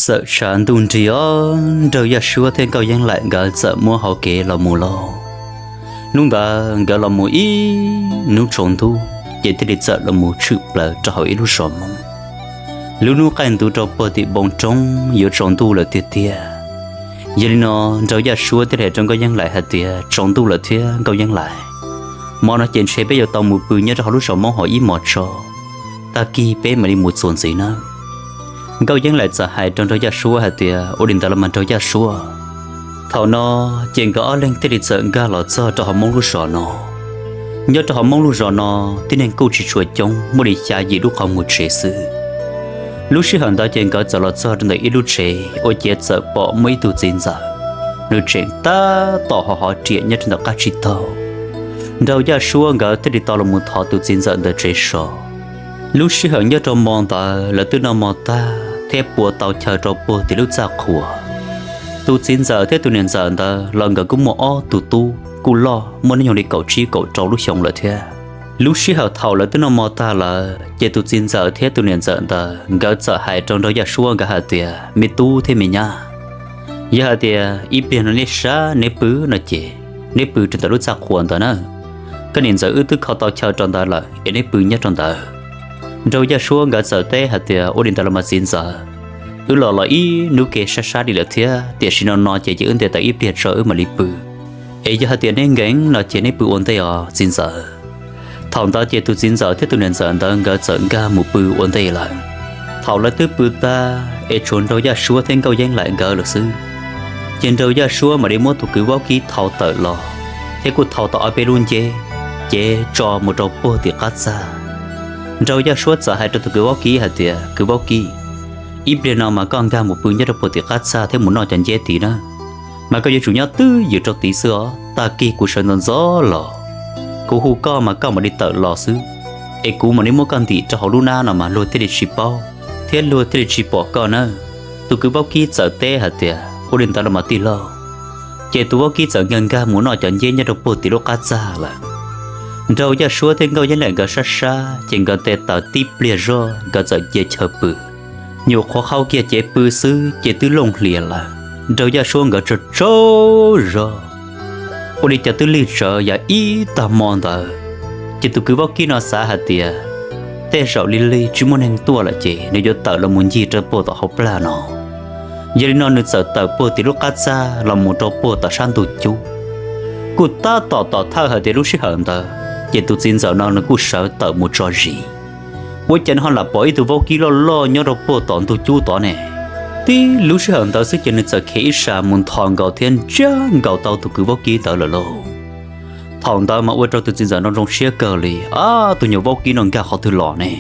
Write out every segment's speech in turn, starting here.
Txawm tshav ntuj nrig os, Nraug Yaj Suab thiab Nkauj Yeeb Laim nkawd txawm muab hauv kev los mus lauj. Hnub ntawd nkawd los mus ib hnub tsaus ntuj ces thiaj li txawm los mus tshwm plaws rau hauv ib lub zos Hmoob. Lub hnub qaij ntuv rau puag tim npoo roob yuav tsaus ntuj lawm tiag tiag. Yog li no, Nraug Yaj Suab thiaj li hais rau Nkauj Yeeb Laim hais tias, tsaus ntuj lawm thiab Nkauj Yeeb Laim, hmo no ces ntshe peb yuav tau mus pw nyob rau hauv lub zos Hmoob hauv ib hmos tso, tag kis peb mam li mus txuas ntxiv nawb. Nkauj Yeeb Laim txawm hais rau Nraug Yaj Suab hais tias, ua li ntawd los mas Nraug Yaj Suab. Thaum no ces nkawd ob leeg thiaj li txawm nkag los txog rau hauv Hmoob lub zos no. Nyob rau hauv Hmoob lub zos no, tib neeg kuj tsis tshua coob, muaj li xya yim lub qhov muag tsev xwb. Lub sij hawm ntawd ces nkawd txawm los txog rau ntawm ib lub tsev ua ciav txawm pom muaj ib tug txiv ntxawm, nws tseem tab tom ho hov riam nyob rau ntawm qab tsib taug. Nraug Yaj Suab nkawd thiaj li tau los mus thov tus txiv ntxawm ntawd tsev so. Lub sij hawm nyob rau hmo ntawd lawv twb noj hmo tag thiab pua tau chaw rau puag tim lub txaj qhua. Tus txiv ntxawm thiab tus niam ntxawm ntawd los nkawd kuj muaj ob tug tub kuj loj, muaj hnub nyoog li kaum tsib kaum rau lub xyoo lawm thiab. Lub sij hawm thaum lawv twb noj hmo tag lawm ces tus txiv ntxawm thiab tus niam ntxawm ntawd nkawd txawm hais rau Nraug Yaj Suab nkawd hais tias, me tub thiab me nyab, yog hais tias ib pliag no neb sab neb pw no ces neb pw rau ntawm lub txaj qhua ntawd na. Koj niam ntxawm wb twb kho tau chaw rau ntawd lawm es neb pw nyob rau ntawd. Nraug Yaj Suab nkawd txawm teb hais tias, ua li ntawd los mas txiv ntxawm, wb los los ib hnub ke sab sab li lawm thiab, tiam sis no no ces cia wb nte tau ib pliag tso wb mam li pw. Es yog hais tias neb nkees no ces neb pw ua ntej os txiv ntxawm. Thaum ntawd ces tus txiv ntxawm thiab tus niam ntxawm ntawd nkawd txawm nkag mus pw ua ntej lawm. Thaum lawv twb pw tag es tshuav Nraug Yaj Suab thiab Nkauj Yeeb Laim nkawd lawm xwb, ces Nraug Yaj Suab mam li muab tus kwv vaub kib thau tawm los, thiab kuj thau tau ob peb lub nceb, cev tso mus rau puag tim qab txaj. Nraug Yaj Suab txawm hais rau tus kwv vaub kib hais tias, kwv vaub kib, ib pliag no mas koj nkag mus pw nyob rau puag tim qab txaj thiab mus noj cov nceb tid na. Mas koj yuav tsum nyob twj ywm rau tid xwb os, tag kis kuv sawv ntxov ntxov los, kuv hu koj mas koj mam li tawm los xwb, es kuv mam li muab koj ntim rau hauv lub hnab no mas luag thiaj li tsis paub thiab luag thiaj li tsis pom koj nawb. Tus kwv vaub kib txawm teb hais tias, ua li ntawd los mas tij laug. Ces tus vaub kib txawm nkag nkag mus noj cov nceb nyob rau puag tim lub qab txaj lawm. Nraug Yaj Suab thiab Nkauj Yeeb Laim nkawd sab sab ces nkawd nte taws tib pliag zog nkawd txawm cia chaw pw. Nyuam qhuav qhau kiag cev pw xwb ces twb looj hlias lawm. Nraug Yaj Suab nkawd tsaug tsaug zog, ua li cas twb lig tsawv yam ib tag hmo ntawd. Ces tus kwv vaub kib no xav hais tias, tej zaum lig lig tsis muaj neeg tuaj lawm ces nws yuav tawm los mus ncig rau puag tom hauv plag no. Yog li no nws txawm tawm puag tim lub qab txaj los mus rau puag tom sab ntug cub. Kuj tab tom tom thawj hais tias lub sij hawm ntawd ces tus txiv ntxawm no nws kuj sawv tawm mus tso zis. Ua cas nws ho lam pom ib tug vaub kib loj loj nyob rau puag tom ntug cub tod ne? Tib lub sij hawm ntawd xwb ces nws txawm khiav ib sas mus nthos nkaus thiab ntsiab nkaus tau tus kwv vaub kib ntawd lawm lauj. Thaum ntawd mas ua rau tus txiv ntxawm no zoo siab kawg li, ab, tus nyuag vaub kib no nkag qhov twg los ne?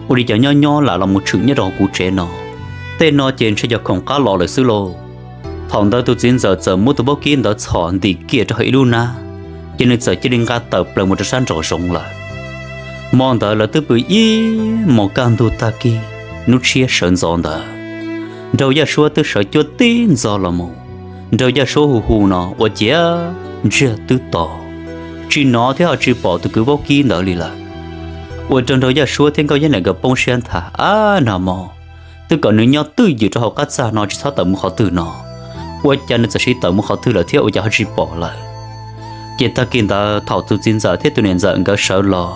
Ua li cas nyob nyob lam los mus tshwm nyob rau hauv kuv tsev no? Tej no ces ntshe yog khoom qab los lawm xwb lauj. Thaum ntawd tus txiv ntxawm txawm muab tus vaub kib ntawd txhom ntim kiag rau hauv ib lub hnab, ces nws txawm cia li nqa tawm plaws mus rau sab nraum zoov lawm. Hmo ntawd lawv twb pw ib hmos kaj ntug tag kis, hnub tshiab sawv ntxov ntawd, Nraug Yaj Suab twb sawv cuab tib ntxov los mus. Nraug Yaj Suab hu hu no ua ciav ntsiag twb to, tsis hnov thiab ho tsis pom tus kwv vaub kib ntawd li lawm. Ua rau Nraug Yaj Suab thiab Nkauj Yeeb Laim nkawd poob siab nthav, ab, nag hmo twb kom nws nyob twj ywm rau hauv qab txaj no tsis txhob tawm mus qhov twg no, ua cas nws txawm siv tawm mus qhov twg lawm thiab ua cas ho tsis pom lawm. Ces tag kis ntawd thaum tus txiv ntxawm thiab tus niam ntxawm nkawd sawv los,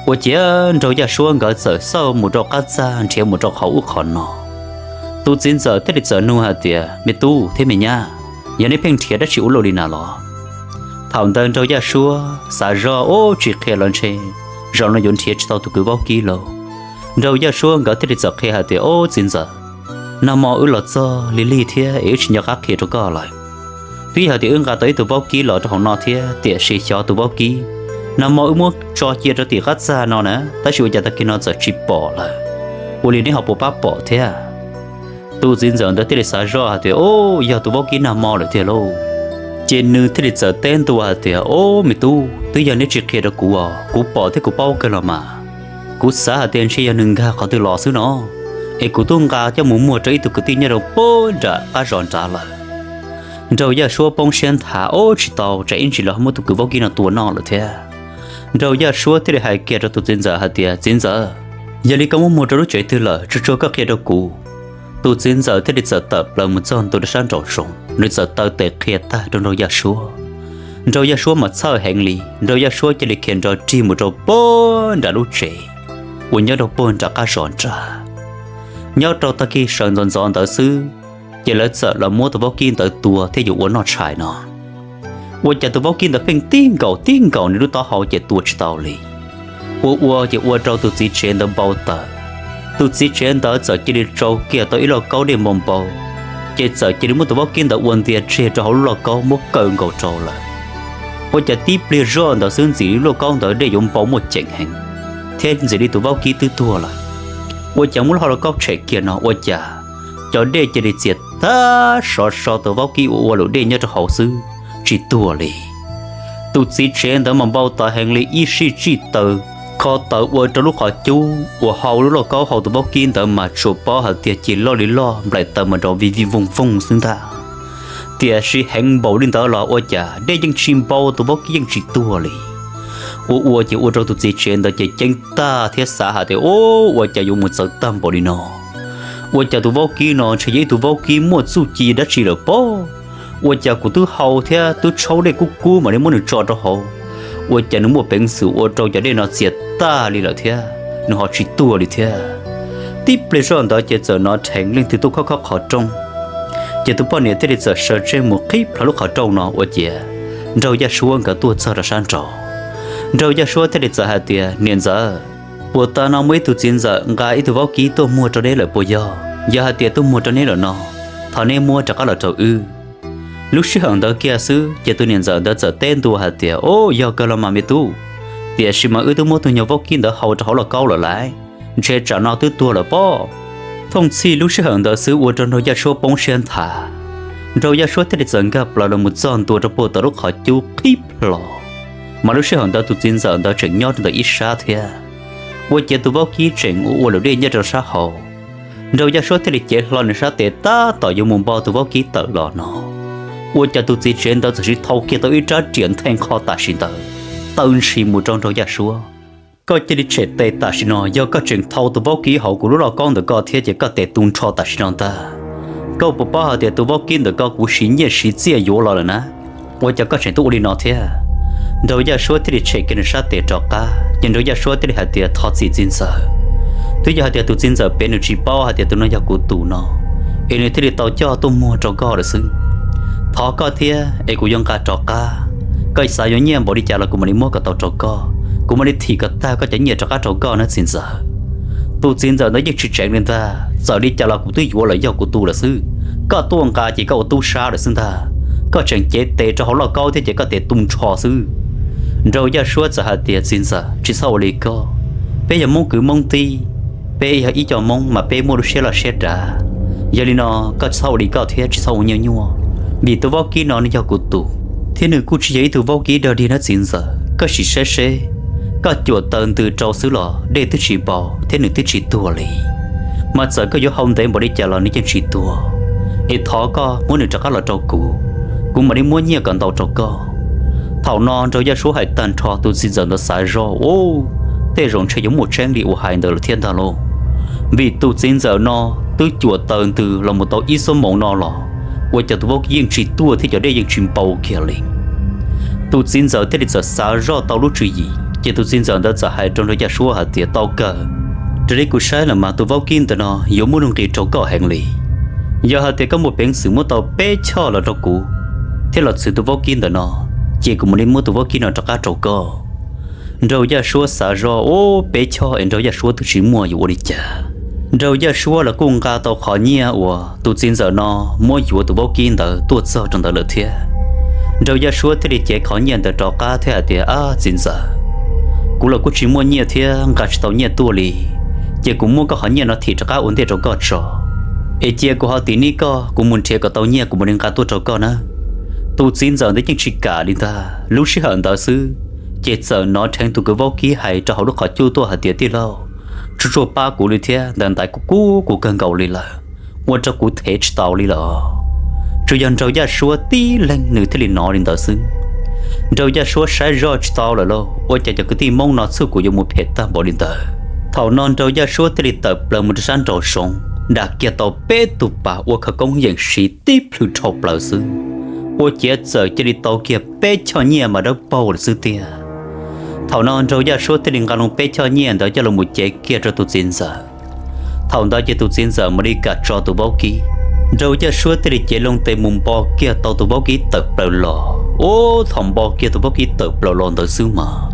ua ciav Nraug Yaj Suab nkawd txawm xauj mus rau qab txaj nrhiav mus rau qhov ub qhov no. Tus txiv ntxawm thiaj li txawm nug hais tias, me tub thiab me nyab, yog neb pheej nrhiav dab tsi ua luaj li na los? Thaum ntawd Nraug Yaj Suab xav zog, ub, tsis qhia los ntshe zaum no yuav nrhiav tsis tau tus kwv vaub kib lauj. Nraug Yaj Suab nkawd thiaj li txawm qhia hais tias, ub, txiv ntxawm, nag hmo wb los txog lig lig thiab es wb tsis nco qab qhia rau koj lawm. Twb yog hais tias wb nqa tau ib tug vaub kib los rau hauv no thiab, tiam sis xyov tus vaub kib nag hmo wb muab tso cia rau tim qab txaj no na, tab sis ua cas tag kis no txawm tsis pom lawm. Ua li neb ho puas pab pom thiab? Tus txiv ntxawm ntawd thiaj li xav zoj hais tias, ub, yog tus vaub kib nag hmo lawm tiag lauj. Ces nws thiaj li txawm teb ntua hais tias, ub, me tub, twb yog neb tsis qhia rau kuv os, kuv pom thiab kuv paub kawg los mas. Kuv xav hais tias ntshe yog nws nkag qhov twg los xwb no, es kuv twb nqa coj mus muag rau ib tug kwv tij nyob rau puag nram qab zos nrad lawm. Nraug Yaj Suab poob siab nthav, ub, tsis tau, tsam ib ntsis lawv ho muab tus kwv vaub kib no tua noj lawm thiab. Nraug Yaj Suab thiaj li hais kiag rau tus txiv ntxawm hais tias, txiv ntxawm, yog li koj muab muag rau lub tsev twg lawm, tsuag tsuag koj qhia rau kuv. Tus txiv ntxawm thiaj li txawm tawm plaws mus txog ntua rau sab nraum zoov, nws txawm taw tes qhia tag rau Nraug Yaj Suab. Nraug Yaj Suab mas txhawj heev li, Nraug Yaj Suab cia li khiav nrov rig mus rau puag nram lub tsev uas nyob rau puag nram qab zos nrad. Nyob rau tag kis sawv ntxov ntxov ntawd xwb, ces lawv txawm los muab tus vaub kib ntawd tua thiab yuav ua noj tshais no. Ua cas tus vaub kib ntawd pheej tib nkaus tib nkaus nws lub taub hau ces tua tsis tau li. Ua ua ces ua rau tus txiv tsev ntawd npau taws. Tus txiv tsev ntawd txawm cia li tsau kiag tau ib lauj kaub dej npau npau, ces txawm cia li muab tus vaub kib ntawd ua ntias tseg rau hauv lub lauj kaub muab kaw nkaus rau lawm. Ua cas tib pliag zoj ntawd xwb ntxim li lub lauj kaub ntawd dej yuav npau muaj ceem heev, thiab ntxim li tus vaub kib twb tuag lawm. Ua cas muab lub hauv lauj kaub tshem kiag no ua cas cov dej cia li txias tag sov so, tus vaub kib ua ua luam dej nyob rau hauv xwb, tsis tuag li. Tus txiv tsev ntawd mas npau taws heev li, ib sij tsij taws kho taws ua rau lub qhov cub uas hau lub lauj kaub hau tus vaub kib ntawd mas tsuas paub hais tias cia loj li loj, nplaim taws mas nrov vij vij vooj vooj xwb ntag. Tiam sis heev npaum li ntawd los ua cas dej yeej tsis npau, tus vaub kib yeej tsis tuag li. Ua ua ces ua rau tus txiv tsev ntawd ces ceeb tag thiab xav hais tias, Ub, ua cas yuav mus txawv tag npaum li no? Ua cas tus vaub kib no ntshe yog ib tug vaub kib muaj txuj ci dab tsi lawm pob? Ua cas kuv twb hau thiab twb tshaub dej kub kub mam li muab nws tso rau hauv, ua cas nws muaj peev xwm ua rau cov dej no txias tag li lawm thiab nws ho tsis tuag li thiab? Tib pliag zoj ntawd ces txawm hnov dheev leej twg tuaj khob khob qhov rooj. Ces tus poj niam thiaj li txawm sawv tsees mus qhib plho lub qhov rooj no ua ciav Nraug Yaj Suab nkawd tuaj txog rau sab nraud. Nraug Yaj Suab thiaj li txawm hais tias, Niam ntxawm, puas tas no muaj ib tug txiv ntxawm nqa ib tug vaub kib tuaj muag rau neb lawm puas yog? Yog hais tias tuaj muag rau neb lawm no, thov neb muab rov qab los rau wb. Lub sij hawm ntawd kiag xwb ces tus niam ntxawm ntawd txawm teb ntua hais tias, Ub, yog kawg los mas me tub, tiam sis mas wb twb muab tus nyuag vaub kib ntawd hau rau hauv lauj kaub lawm lauj, ntshe tsam no twb tuag lawm pob. Thooj txhij lub sij hawm ntawd xwb ua rau Nraug Yaj Suab poob siab nthav. Nraug Yaj Suab thiaj li txawm nkag plaws los mus txog ntua rau puag tom lub qhov cub qhib plho, mas lub sij hawm ntawd tus txiv ntxawm ntawd tseem nyob rau ntawm ib sab thiab. Ua ciav tus vaub kib tseem ua ua luam dej nyob rau sab hauv. Nraug Yaj Suab thiaj li cev hlo nws sab tes tab tom yuav mus npo tus vaub kib tawm los no, ua cas tus txiv tsev ntawd txawm sis thau kiag tau ib rab riam nthe nqho tam sim ntawd taw ntshis mus rau Nraug Yaj Suab. Koj cia li tshem tes tam sim no, yog koj tseem thau tus vaub kib hauv kuv lub lauj kaub ntawm koj thiab ces koj tes tu nrho tam sim no ntag. Koj puas paub hais tias tus vaub kib ntawm koj kuv siv nyiaj siv txiaj yuav los lawm na, ua cas koj tseem tuaj ua li no thiab? Nraug Yaj Suab thiaj li tshem kiag nws sab tes rov qab, ces Nraug Yaj Suab thiaj li hais tias, Thov txim txiv ntxawm, twb yog hais tias tus txiv ntxawm pem nws tsis paub hais tias tus no yog kuv tus no, es nws thiaj li tau coj tuaj muag rau koj lawm xwb. Thov koj thiab es kuv yuav nqa rov qab. Koj xav yuav nyiaj npaum li cas los kuv mam li muab kom tau rau koj, kuv mam li thim kom tag koj cov nyiaj rov qab rau koj nawb txiv ntxawm. Tus txiv ntxawm ntawd yeej tsis tseev li ntag, txawm li cas los kuv twb yuav lawm, yog kuv tus lawm xwb. Koj tuaj nqa ces koj ua tub sab lawm xwb ntag, koj tseem cev tes rau hauv lauj kaub thiab ces koj tes tu nrho xwb. Nraug Yaj Suab txawm hais tias, Txiv ntxawm, tsis txhob ua li koj. Peb yog Hmoob kwv Hmoob tij, peb yog ib co Hmoob mas peb muaj lub siab loj siab dav. Yog li no, koj tsis txhob ua li koj thiab tsis txhob ua nyuaj nyuaj, vim tus vaub kib no nws yog kuv tus, thiab nws kuj tsis yog ib tug vaub kib dog dig nawb txiv ntxawm. Koj sim saib seb, koj cuam taws ntws rau xwb los dej twb tsis npau thiab nws twb tsis tuag li, mas txawm koj yuav hau ntev npaum li cas los nws yeej tsis tuag. Es thov koj muab nws rov qab los rau kuv, kuv mam li muab nyiaj kom ntau rau koj. Thaum no Nraug Yaj Suab hais tag nrho, tus txiv ntxawm ntawd xav zog, Ub, tej zaum ntshe yuav muaj tseeb li uas hais ntawd lawm thiab ntag lauj. Vim tus txiv ntxawm no twb cuam taws ntws los mus tau ib xuab moos no los, ua cas tus vaub kib yeej tsis tuaj thiab cov dej yeej tsis npau kiag li. Tus txiv ntxawm thiaj li txawm xav zoj tau lub tswv yim, ces tus txiv ntxawm ntawd txawm hais rau Nraug Yaj Suab hais tias, Tau kawg, raws li kuv saib los mas tus vaub kib ntawm no yuav muaj nuj nqis rau koj heev li. Yog hais tias koj muaj peev xwm muab tau peb choj los rau kuv, thiab los txwv tus vaub kib ntawm no, ces kuv mam li muab tus vaub kib no rov qab rau koj. Nraug Yaj Suab xav zog, Ub, peb choj es Nraug Yaj Suab twb tsis muaj yuav ua li cas. Nraug Yaj Suab los kuj nqa tau qhov nyiaj uas tus txiv ntxawm no muab yuav tus vaub kib ntawd tuaj txog rau ntawd lawm thiab. Nraug Yaj Suab thiaj li cev qhov nyiaj ntawd rov qab thiab hais tias, Ab txiv ntxawm, kuv los kuj tsis muaj nyiaj thiab nqa tsis tau nyiaj tuaj li, ces kuv muab koj qhov nyiaj no thim rov qab ua ntej rau koj tso, es cia kuv ho tim nib koj, kuv mus nrhiav kom tau nyiaj kuv mam li nqa tuaj rau koj nawb. Tus txiv ntxawm ntawd yeej tsis kam li ntag. Lub sij hawm ntawd xwb, ces txawm hnov dheev tus kwv vaub kib hais rau hauv lub qhov cub tuaj hais tias, Tij laug, tsuag tsuag pab kuv li thiab, ntawm ntaiv kuv kub kuv kawg nkaus li lawm, ua rau kuv thev tsis tau li lawm. Tsuas yog Nraug Yaj Suab tib leeg nws thiaj li hnov li ntawd xwb. Nraug Yaj Suab saib zoj tsis tau lawm lauj, ua cas cov kwv tij Hmoob no txhawj kuv yuav mus phem tag npaum li ntawd. Thaum no Nraug Yaj Suab thiaj li tawm plaws mus rau sab nraum zoov, dam kiag tau peb tug pas ua khawv koob yeem siv tib plhws dhau plaws xwb, ua ciav txawm cia li tau kiag peb choj nyiaj mas dawb paug lawm xwb tiag. Thaum no Nraug Yaj Suab thiaj li nqa loo peb choj nyiaj ntawd coj los mus cev kiag rau tus txiv ntxawm. Thaum ntawd ces tus txiv ntxawm mam li kam tso tus vaub kib. Nraug Yaj Suab thiaj li cev loo tes mus npo kiag tau tus vaub kib tawm plaws los. Ub, thaum npo kiag tus vaub kib tawm plaws los ntawd xwb mas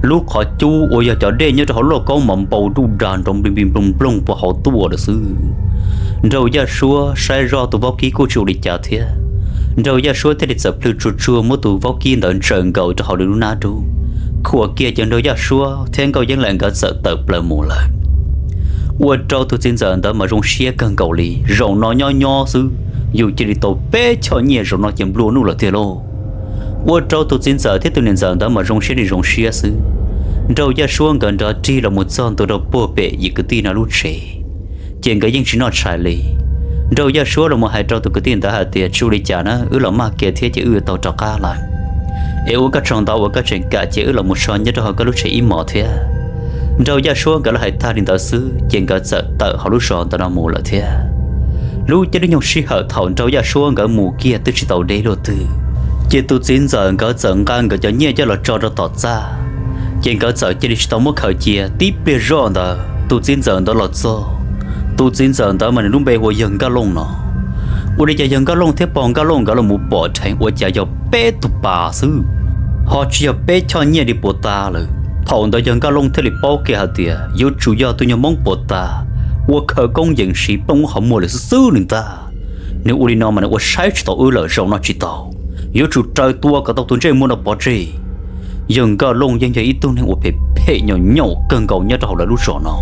lub qhov cub uas yog cov dej nyob rau hauv lauj kaub mas npau duj dag nrov npli npli nplooj nplooj puag hauv tuaj lawm xwb. Nraug Yaj Suab saib zoj tus vaub kib kuj tsis ua li cas thiab. Nraug Yaj Suab thiaj li txawm plhws tsuag tsuag muab tus vaub kib ntawd ntsaws nkaus rau hauv lub nab dub, khuam kiag ces Nraug Yaj Suab thiab Nkauj Yeeb Laim nkawd txawm tawm plaws mus lawm. Ua rau tus txiv ntxawm ntawd mas zoo siab kawg nkaus li, zaum no nyob nyob xwb yus cia li tau peb choj nyiaj, zaum no ces nplua nuj lawm tiag lauj. Ua rau tus txiv ntxawm thiab tus niam ntxawm ntawd mas zoo siab li zoo siab xwb. Nraug Yaj Suab nkawd nrov rig los mus txog ntua rau puag pem yim kwv tij no lub tsev, ces nkawd yeej tsis noj tshais li. Nraug Yaj Suab los mus hais rau tus kwv tij ntawd hais tias, tsis ua li cas na, wb los maj kiag thiab ces wb yuav tau rov qab lawm. Es ua koj tsaug ntau uas koj tseem kam cia wb los mus so nyob rau hauv koj lub tsev ib hmos thiab. Nraug Yaj Suab nkawd los hais tag li ntawd xwb ces nkawd txawm tawm hauv lub zos ntawm no mus lawm thiab. Lub caij lub nyoog sij hawm thaum Nraug Yaj Suab nkawd mus kiag twb tsis tau deb luaj twg, ces tus txiv ntxawm nkawd txawm nqa nkawd cov nyiaj coj los tso rau tom txaj. Ces nkawd txawm cia li tsis tau muab khaws cia. Tib pliag zoj ntawd tus txiv ntxawm ntawd los txog. Tus txiv ntxawm ntawd mas nws lub npe hu ua Yawg Nkaj Looj no. Ua li cas Yawg Nkaj Looj thiab pog Nkaj Looj nkawd los mus pom dheev ua cas yog peb tug pas xwb, ho tsis yog peb choj nyiaj li puag ta lawm. Thaum ntawd Yawg Nkaj Looj thiaj li paub kiag hais tias yuav tsum yog tus nyuag Hmoob puag ta ua khawv koob yees siv plooj ub qhov muag lawm xwb xwb li ntag. Nws ua li no mas nws ua saib tsis taus wb lawm, zaum no tsis tau, yuav tsum raws tua kom tau tus ntsej muag no pov tseg. Yawg Nkaj Looj yeej yog ib tug neeg uas phem phem nyaum nyaum kawg nkaus nyob rau hauv lawv lub zos no.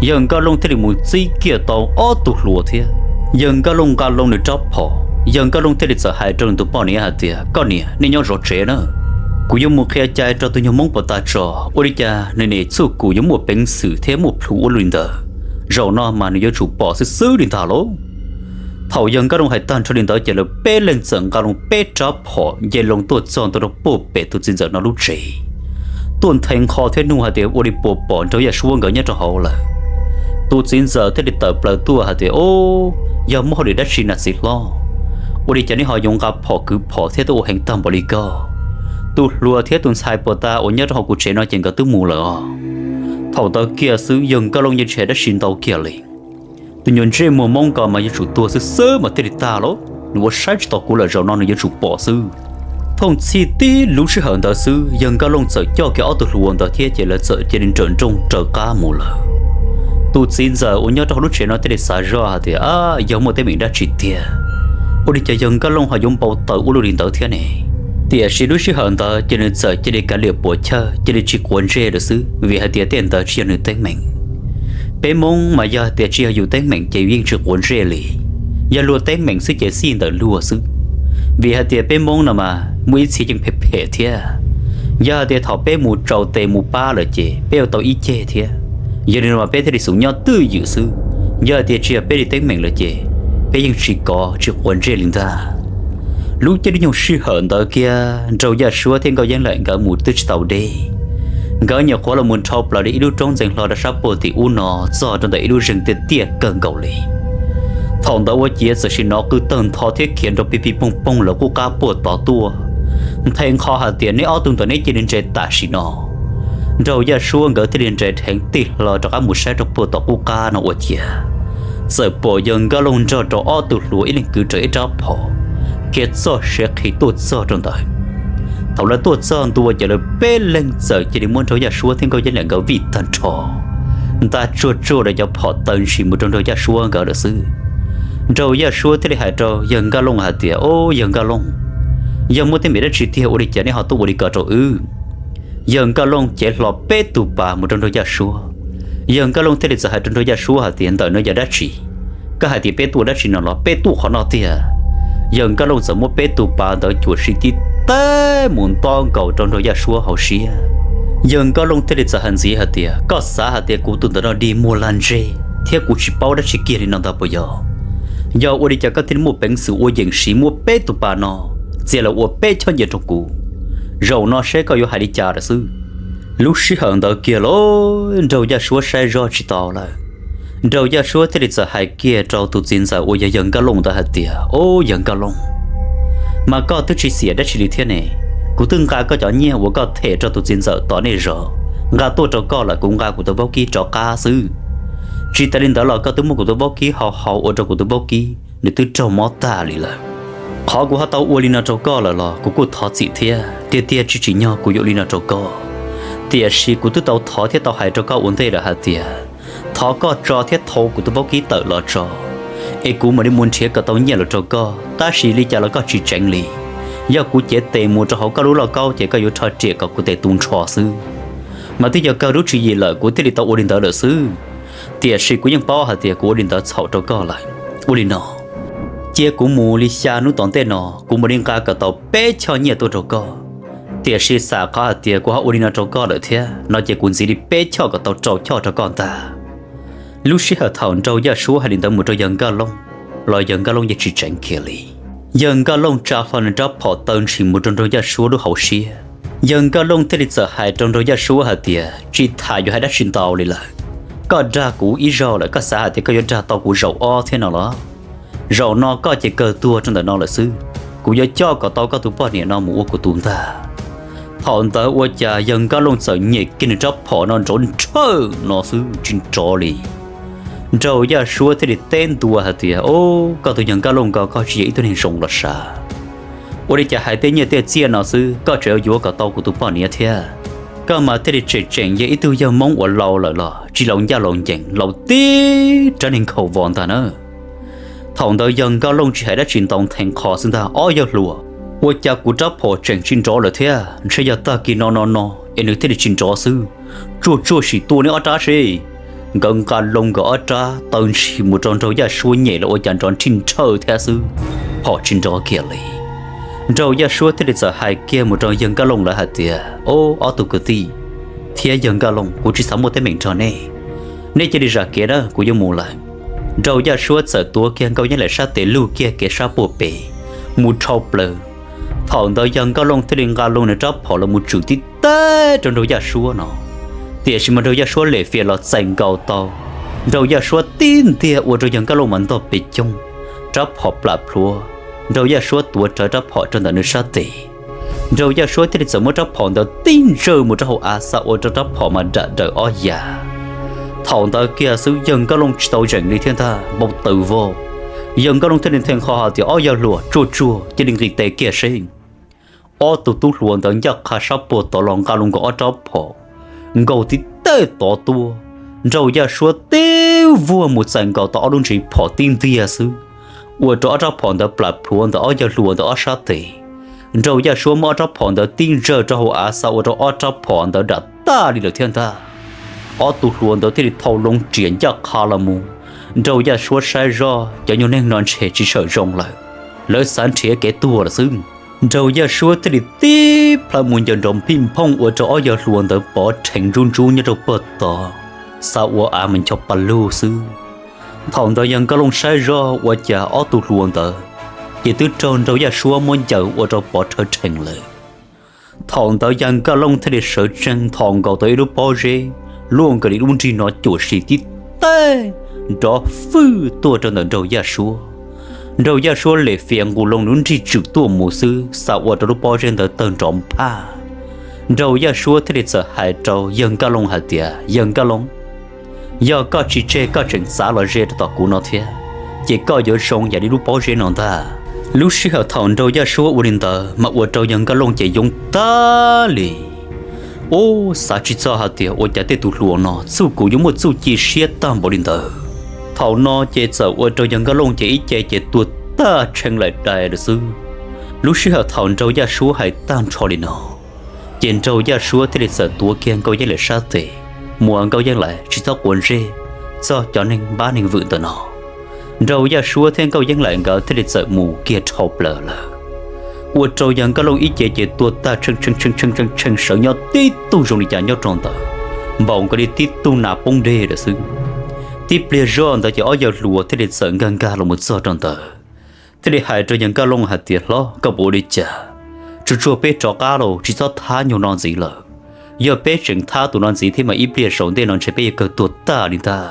Yawg Nkaj Looj thiaj li mus txib kiag tau ob tug hluas thiab. Yawg Nkaj Looj nqa loo nws rab phom, Yawg Nkaj Looj thiaj li txawm hais rau nws tus poj niam hais tias, koj niam, nej nyob zov tsev na, kuv yuav mus qhia cai rau tus nyuag Hmoob puag ta tso, ua li cas nws niaj txhua kum yuav muaj peev xwm thiab muaj plhus ua luaj li ntawd. Zaum no mas nws yuav tsum pom xwb xwb li ntag lauj. Thaum Yawg Nkaj Looj hais tag nrho li ntawd ces lawv peb leeg txawm nqa loo peb rab phom nce loo tuaj txog ntua rau puag pem tus txiv ntxawm no lub tsev, tuaj nthe nqho thiab nug hais tias ua li puas pom Nraug Yaj Suab nkawd nyob rau hauv lawm. Tus txiv ntxawm thiaj li tawm plaws tuaj hais tias, o, yog muaj hauj lwm dab tsi na txiv hlob? Ua li cas neb ho yuav nqa phom kwv phom thiab tuaj ua heev tag npaum li ko? Tus hluas thiab tus ntxhais puag ta uas nyob rau hauv kuv tsev no ces nkawd twb mus lawm os. Thaum ntawd kiag xwb Yawg Nkaj Looj yeej tsis hais dab tsi ntau kiag li. Tus nyuag ntsej muag Hmoob ko mas yuav tsum tuag xwb xwb mas thiaj li tag lauj, nws ua saib tsis taus kuv lawm, zaum no nws yuav tsum pom xwb. Thooj txhij tib lub sij hawm ntawd xwb Yawg Nkaj Looj txawm coj kiag ob tug hluas ntawd thiab ces lawv txawm cia li nrawm nrooj raws qab mus lawm. Tus txiv ntxawm uas nyob rau hauv lub tsev no thiaj li xav zoj hais tias, a, yog muaj teeb meem dab tsi tiag, ua li cas Yawg Nkaj Looj ho yuav npau taws ua luaj li ntawd thiab ne? Tiam sis lub sij hawm ntawd ces nws txawm cia li kav liam puam chawj, cia li tsis quav ntsej lawm xwb, vim hais tias tej ntawd tsis yog nws teeb meem. Peb Hmoob mas yog hais tias tsis yog yus teeb meem ces yus yeej tsis quav ntsej li. Yog luag teeb meem xwb ces xij ntawm luag xwb, vim hais tias peb Hmoob no mas muaj ib txhia yeej phem phem thiab. Yog hais tias thaum peb mus tsaus tes mus pab lawm ces peb yuav tau ib ceg thiab. Yog li no mas peb thiaj li xub nyob twj ywm xwb. Yog hais tias tsis yog peb li teeb meem lawm ces peb yeej tsis kov tsis quav ntsej li ntag. Lub caij lub nyoog sij hawm ntawd kiag Nraug Yaj Suab thiab Nkauj Yeeb Laim nkawd mus twb tsis tau deb. Nkawd nyuam qhuav los mus nrhau plaws li ib lub roob ntxeev hlo rau sab puag tim ub no txog rau ntawm ib lub zeeg tiaj tiaj kawg nkaus li. Thaum ntawd ua ciav txawm sim hnov qw tawg ntho thiab khiav nrov pig pig poog poog lawv qub qab puag tod tuaj. Nthe nqho hais tias, neb ob tug ntawd neb cia li nres tam sim no. Nraug Yaj Suab nkawd thiaj li nres dheev tig hlo rov qab mus saib rau puag tom qub qab no ua ciav txawm pom Yawg Nkaj Looj nrog rau ob tug hluas ib leeg kwv rawv ib rab phom, khiav txoj siav qhi tuaj txog rau ntawd. Thaum lawv tuaj txog ntua ces lawv peb leeg txawm cia li muab Nraug Yaj Suab thiab Nkauj Yeeb Laim nkawd vij tag nrho, nta tsuag tsuag lawv cov phom taw ntshis mus rau Nraug Yaj Suab nkawd lawm xwb. Nraug Yaj Suab thiaj li hais rau Yawg Nkaj Looj hais tias, o, Yawg Nkaj Looj, yog muaj teeb meem dab tsi tiag ua li cas neb ho tuaj ua li ko rau wb? Yawg Nkaj Looj cev hlo peb tug pas mus rau Nraug Yaj Suab. Yawg Nkaj Looj thiaj li txawm hais rau Nraug Yaj Suab hais tias, ntawm no yog dab tsi? Koj hais tias peb tuaj dab tsi no los peb tuaj qhov no tiag. Yawg Nkaj Looj txawm muab peb tug pas ntawd cuam sib tib teb mus nto nkaus rau Nraug Yaj Suab hauv siab. Yawg Nkaj Looj thiaj li txawm hais ntxiv hais tias, koj xav hais tias kuv tus ntawm no dig muag lag ntseg thiab kuv tsis paub dab tsi kiag li no ntag puas yog? Yog ua li cas koj thiaj li muaj peev xwm ua yeem siv muab peb tug pas no txiav los ua peb choj nyiaj rau kuv? Zaum no saib koj yuav hais li cas lawm xwb. Lub sij hawm ntawd kiag los Nraug Yaj Suab saib zoj tsis tau lawm. Nraug Yaj Suab thiaj li txawm hais kiag rau tus txiv ntxawm uas yog yawg Nkaj Looj ntawd hais tias, Au yawg Nkaj Looj, mas koj twb tsis xiam dab tsi li thiab ne. Kuv twb nqa koj cov nyiaj uas koj them rau tus txiv ntxawm tom nej zos nqa tuaj rau koj lawm, kuv nqa kuv tus vaub kib rov qab xwb. Tsis tas li ntawd los koj twb muab kuv tus vaub kib hau hau ua rau kuv tus vaub kib nws twb raug mob tag li lawm. Qhov kuv ho tau ua li no rau koj lawm los kuv kuj thov txim thiab, tiag tiag tsis tsim nyog kuv yuav ua li no rau koj. Tiam sis kuv twb tau thov thiab tau hais rau koj ua ntej lawm hais tias, thov koj tso thiab thau kuv tus vaub kib tawm los tso, es kuv mam li mus nrhiav kom tau nyiaj los rau koj. Tab sis li cas los koj tsis tseev li. Yog kuv cev tes mus rau hauv koj lub lauj kaub ces koj yuav rho riam kom kuv tes tu nrho xwb. Mas twb yog kawg lub tswv yim lawm kuv thiaj li tau ua li ntawd lawm xwb. Tiam sis kuv yeej paub hais tias kuv ua li ntawd txhaum rau koj lawm. Ua li no, cia kuv mus li xya hnub tom ntej no kuv mam li nqa kom tau peb choj nyiaj tuaj rau koj. Tiam sis xam qhov hais tias kuv ho ua li no rau koj lawm thiab no ces kuv ntxiv li peb choj kom tau rau choj rau koj ntag. Lub sij hawm thaum nraug Yaj Suab hais li ntawd mus rau yawg Nkaj Looj los yawg Nkaj Looj yeej tsis tseev kiag li. Yawg Nkaj Looj tsa hlo nws rab phom taw ntshis mus rau nraug Yaj Suab lub hauv siab. Yawg Nkaj Looj thiaj li txawm hais rau nraug Yaj Suab hais tias, Tsis tham yuav hais dab tsi ntau li lawm. Koj dag kuv ib zaug lawm, koj xav hais tias koj yuav dag tau kuv zaum ob thiab no los? Zaum no koj ces kawg tuag rau ntawm no lawm xwb. Kuv yuav coj kom tau koj tus poj niam no mus ua kuv tus ntag. Thaum ntawd ua cas yawg Nkaj Looj txawm nyem kiag nws rab phom no nrov nrhawj no xwb tsis nrov li. Nraug Yaj Suab thiaj li teb ntua hais tias, Au, koj tus yawg Nkaj Looj ko, koj tsis yog ib tug neeg zoo los sav. Ua li cas hais tej nyiaj tej txiaj no xwb koj tseem yuav yuav kom tau kuv tus poj niam thiab? Koj mas thiaj li tseem tseem yog ib tug yawg Hmoob uas laus lawm los tsis laus ncaj laus ncees, laus tib rab niag nkhaus vos ntag na. Thaum ntawd yawg Nkaj Looj tsis hais dab tsi ntau, ntheev qho xwb ntag, Ob yawg hluas, ua cas kuv rab phom tseem tsis nrov lawm thiab? Ntshe yog tag kis no no no es nws thiaj li tsis nrov xwb. Tsuag tsuag sim tua neb ob rab seb. Nkawd nqa loo nkawd ob rab taw ntshis mus rau nraug Yaj Suab nyem los ua cas nrov nrhij nrhawj thiab xwb, phom tsis nrov kiag li. Nraug Yaj Suab thiaj li txawm hais kiag mus rau yawg Nkaj Looj lawv hais tias, Ob, ob tug kwv tij thiab yawg Nkaj Looj, kuv tsis xav muaj teeb meem nrog nej. Nej cia li zam kev na, kuv yuav mus lawm. Nraug Yaj Suab txawm tuav kiag Nkauj Yeeb Laim sab tes lug kiag kev sab puag pem mus dhau plaws. Thaum ntawd yawg Nkaj Looj thiaj li nqa loo nws rab phom los mus tswm tib teg rau nraug Yaj Suab no. Tiam sis mas nraug Yaj Suab lem fias los txais nkaus tau nraug Yaj Suab tib ntiag ua rau yawg Nkaj Looj mas ntog pes coog, rab phom plam plhuav. Nraug Yaj Suab tuav rawv rab phom rau ntawm nws sab tes. Nraug Yaj Suab thiaj li txawm muab rab phom ntawd tib ntsawj mus rau hauv av xa ua rau rab phom mas dam daws ob yam. Thaum ntawd kiag xwb yawg Nkaj Looj tsis tau zeem li thiab ntag, npau taws vog. Yawg Nkaj Looj thiaj li nthe qho hais tias, Ob yawg hluas, tsuag tsuag cia li nqis tes kiag seb. Ob tug tub hluas ntawd ncaj qha sab puag tod los nqa loo nkaus ob rab phom nkaus tib teg tod tuaj. Nraug Yaj Suab tib vuag mus txais nkaus tau ob lub ntsis phom tib ntiag xwb, ua rau ob rab phom ntawd plam plhuav ntawm ob yawg hluas ntawd ob sab tes. Nraug Yaj Suab muab ob rab phom ntawd tib ntsawj rau hauv av xa ua rau ob rab phom ntawd dam tag li lawm thiab ntag. Ob tug hluas ntawd thiaj li thau loo riam ncaj qha los mus. Nraug Yaj Suab saib zoj cov nyuag neeg no ntshe tsis tshawm zoo lawm, lawv xav nrhiav kev tuag lawm xwb. Nraug Yaj Suab thiaj li tib plhaw mus ncaws nrov phij phooj ua rau ob yawg hluas ntawd pov rhees ntsub ntsub nyob rau puag tod, xa ua av mas ncho pa lug xwb. Thaum ntawd yawg Nkaj Looj saib zoj ua cas ob tug hluas ntawd ces twb raug nraug Yaj Suab muab ncaws ua rau pov rhawv rhees lawm. Thaum ntawd yawg Nkaj Looj thiaj li sawv tsees nthos nkaus tau ib lub pob zeb luaj nkaus li lub nrig no cuam sim tib teg nrov fwj tuaj rau ntawm nraug Yaj Suab. Nraug Yaj Suab lem fias nqus loo nws lub nrig tswm tuaj mus xwb xa ua rau lub pob zeb ntawd tawg nrov nphaj. Nraug Yaj Suab thiaj li txawm hais rau yawg Nkaj Looj hais tias, Yawg Nkaj Looj, yog koj tsis tseg koj tseem txav los ze rau tom kuv no thiab, ces koj yuav zoo yam li lub pob zeb no ntag. Lub sij hawm thaum nraug Yaj Suab ua li ntawd mas ua rau yawg Nkaj Looj ces yoob tag li. Ub, xav tsis txog hais tias ua cas tej tus hluas no txuj kum yuav muaj txuj ci siab tag npaum li ntawd. Thaum no ces txawm ua rau yawg Nkaj Looj ces ib ce ces tuag tag tshee laim dais lawm xwb. Lub sij hawm thaum nraug Yaj Suab hais tag nrho li no, ces nraug Yaj Suab thiaj li txawm tuav kiag Nkauj Yeeb Laim sab tes, Muam Nkauj Yeeb Laim, tsis txhob quav ntsej txog cov neeg npab neeg vwm ntawm no. Nraug Yaj Suab thiab Nkauj Yeeb Laim nkawd thiaj li txawm mus kiag dhau plaws lawm. Ua rau yawg Nkaj Looj ib ce ces tuag tag tshee tshee tshee tshee tshee sawv nyob tib tug zoo li cas nyob rau ntawd, npaum nkaus li tib tug nas poob deg lawm xwb. Tib pliag zoj ntawd ces ob yawg hluas thiaj li txawm nkag nkag los mus txog rau ntawd, thiaj li hais rau yawg Nkaj Looj hais tias, Hlob, koj puas ua li cas? Tsuag tsuag peb rov qab los, tsis txhob thab nyuag no ntxiv lawm. Yog peb tseem thab tus no ntxiv thiab mas ib pliag saum ntej no ntshe peb yuav kawg tuag tag li ntag.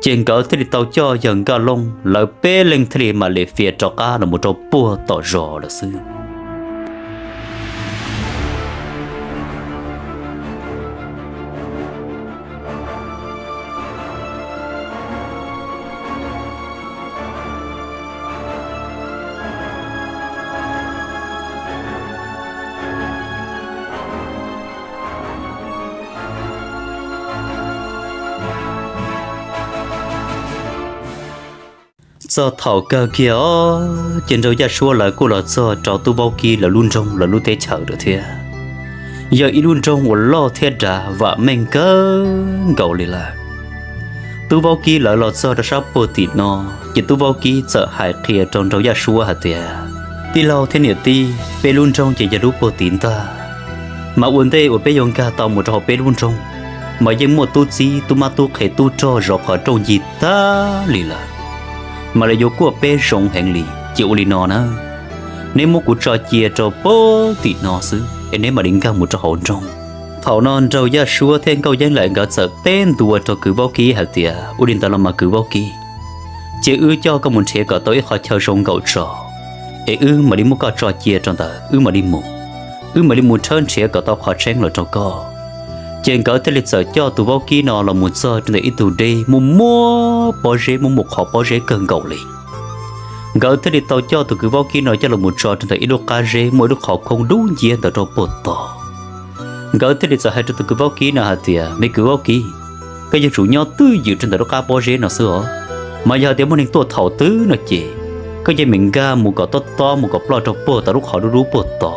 Ces nkawd thiaj li tau coj yawg Nkaj Looj lawv peb leeg thiaj li mam li fias rov qab los mus rau puag tom zos lawm xwb. Txog thaum kawg kiag os, ces Nraug Yaj Suab lawv kuj los txog rau Tub Vaub Kib lawv lub nroog lawv lub teb chaws lawm thiab. Yog ib lub nroog uas loj thiab dav vam meej kawg nkaus li lawm. Tub Vaub Kib lawv los txog rau sab puag tim no, ces Tub Vaub Kib txawm hais qhia rau Nraug Yaj Suab hais tias, tij laug thiab niam tij, peb lub nroog ces yog lub puag tid ntag. Mas ua ntej uas peb yuav nkag tau mus rau hauv peb lub nroog, mas yeej muaj tub txib tub mab tub qhe tub rog zov qhov rooj ncig tag li lawm. Mas lawv yuav kuaj peb zoo heev li, ces ua li no na, neb muab kuv tso cia rau puag tim no xwb es neb mam li nkag mus rau hauv nroog. Thaum no Nraug Yaj Suab thiab Nkauj Yeeb Laim nkawd txawm teb ntua rau kwv Vaub Kib hais tias, ua li ntawd los mas kwv Vaub Kib, cia wb coj koj mus nrhiav kom tau ib qhov chaw zoo nkaum tso, es wb mam li muab koj tso cia rau ntawd wb mam li mus. Wb mam li mus tshawb nrhiav kom tau qhov tseeb los rau koj. Ces nkawd thiaj li txawm coj tus Vaub Kib no los mus txog rau ntawm ib tug deb muaj muaj pob zeb, muaj muaj qhov pob zeb kawg nkaus li. Nkawd thiaj li tau coj tus kwv Vaub Kib no coj los mus tso rau ntawm ib lub qab zeb muaj ib lub qhov khoob dub nciab ntawd rau puag tod. Nkawd thiaj li txawm hais rau tus kwv Vaub Kib no hais tias, me kwv Vaub Kib, koj yuav tsum nyob twj ywm rau ntawm lub qab pob zeb no xwb os. Mas yog hais tias muaj neeg tuaj thaum twg no ces koj cia li nkag mus kom tob tob mus kom ploj rau puag tom lub qhov dub dub puag tod,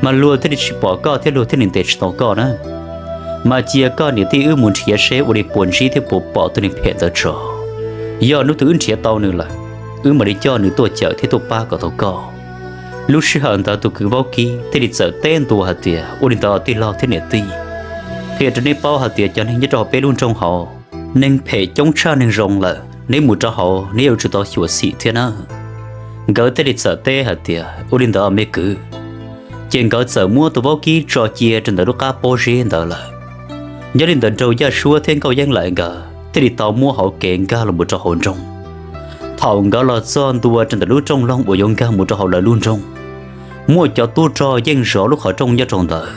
mas luag thiaj li tsis pom koj thiab luag thiaj li ntes tsis tau koj na. Mas cia koj niam tij wb mus nrhiav seb ua li puas ntsib thiab puas pom tus neeg phem ntawd tso. Yog hnub twg wb nrhiav tau nws lawm, wb mam li coj nws tuaj cawm thiab tuaj pab kom tau koj. Lub sij hawm ntawd tus kwv Vaub Kib thiaj li txawm teb ntua hais tias, ua li ntawd tij laug thiab niam tij, qhia rau neb paub hais tias cov neeg nyob rau hauv peb lub nroog hauv, neeg phem coob tshaj neeg zoo lawm, neb mus rau hauv neb yuav tsum tau xyuam xim thiab na. Nkawd thiaj li txawm teb hais tias, ua li ntawd me kwv. Ces nkawd txawm muab tus Vaub Kib tso cia rau ntawm lub qab pob zeb ntawd lawm. Nyob li ntawd Nraug Yaj Suab thiab Nkauj Yeeb Laim nkawd thiaj li tau muab hauv kev nkag los mus rau hauv nroog. Thaum nkawd los txog ntua rau ntawm lub rooj loog uas yuav nkag mus rau hauv lawv lub nroog, muaj cov tub rog yeej zov lub qhov rooj nyob rau ntawd.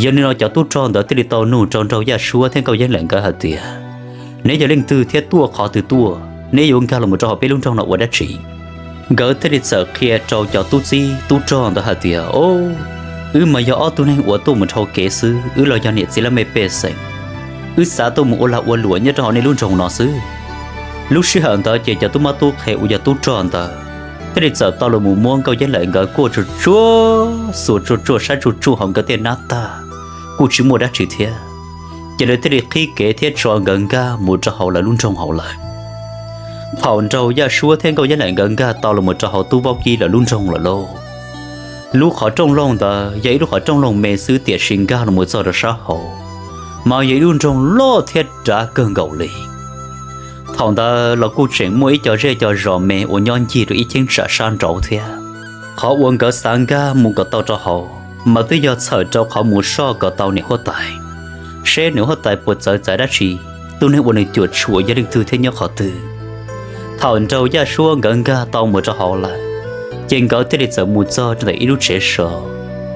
Yog li no cov tub rog ntawd thiaj li tau nug rau Nraug Yaj Suab thiab Nkauj Yeeb Laim nkawd hais tias, neb yog leej twg thiab tuaj qhov twg tuaj, neb yuav nkag los mus rau hauv peb lub nroog no ua dab tsi? Nkawd thiaj li txawm qhia rau cov tub txib tub rog ntawd hais tias, o, wb mas yog ob tug neeg uas tuaj mus dhau kev xwb, wb los yog niam txiv laj mej pej xeem, wb xav tuaj mus ua lag ua luam nyob rau hauv nej lub nroog no xwb. Lub sij hawm ntawd ces cov tub mab tub qhe uas yog tub rog ntawd thiaj li txawm tau los mus muab Nkauj Yeeb Laim nkawd kuaj tsuag tsuag, xuas tsuag tsuag, saib tsuag tsuag hauv nkawd tej nab tag, kuj tsis muaj dab tsi thiab. Ces lawv thiaj li qhib kev thiab tso nkawd nkag mus rau hauv lawv lub nroog hauv lawm. Thaum Nraug Yaj Suab thiab Nkauj Yeeb Laim nkawd nkag tau los mus rau hauv Tub Vaub Kib lawv lub nroog lawm lauj, lub qhov rooj loog ntawd yog ib lub qhov rooj loog me xwb tiam sis nkag los mus txog rau sab hauv, mas yog ib lub nroog loj thiab dav kawg nkaus li. Thaum ntawd los kuj tseem muaj ib co zej co zos me uas nyob ncig rau ib cheeb tsam sab nraud thiab. Qhov uas nkawd xav nkag mus kom tau rau hauv mas twb yog txhawm rau qhov mus soj kom tau niam huab tais, seb niam huab tais puas txawv txav dab tsi, tus neeg uas nws cuam tshuam yog leej twg thiab nyob qhov twg. Thaum Nraug Yaj Suab nkawd nkag tau mus rau hauv lawm, ces nkawd thiaj li txawm mus txog rau ntawm ib lub tsev so.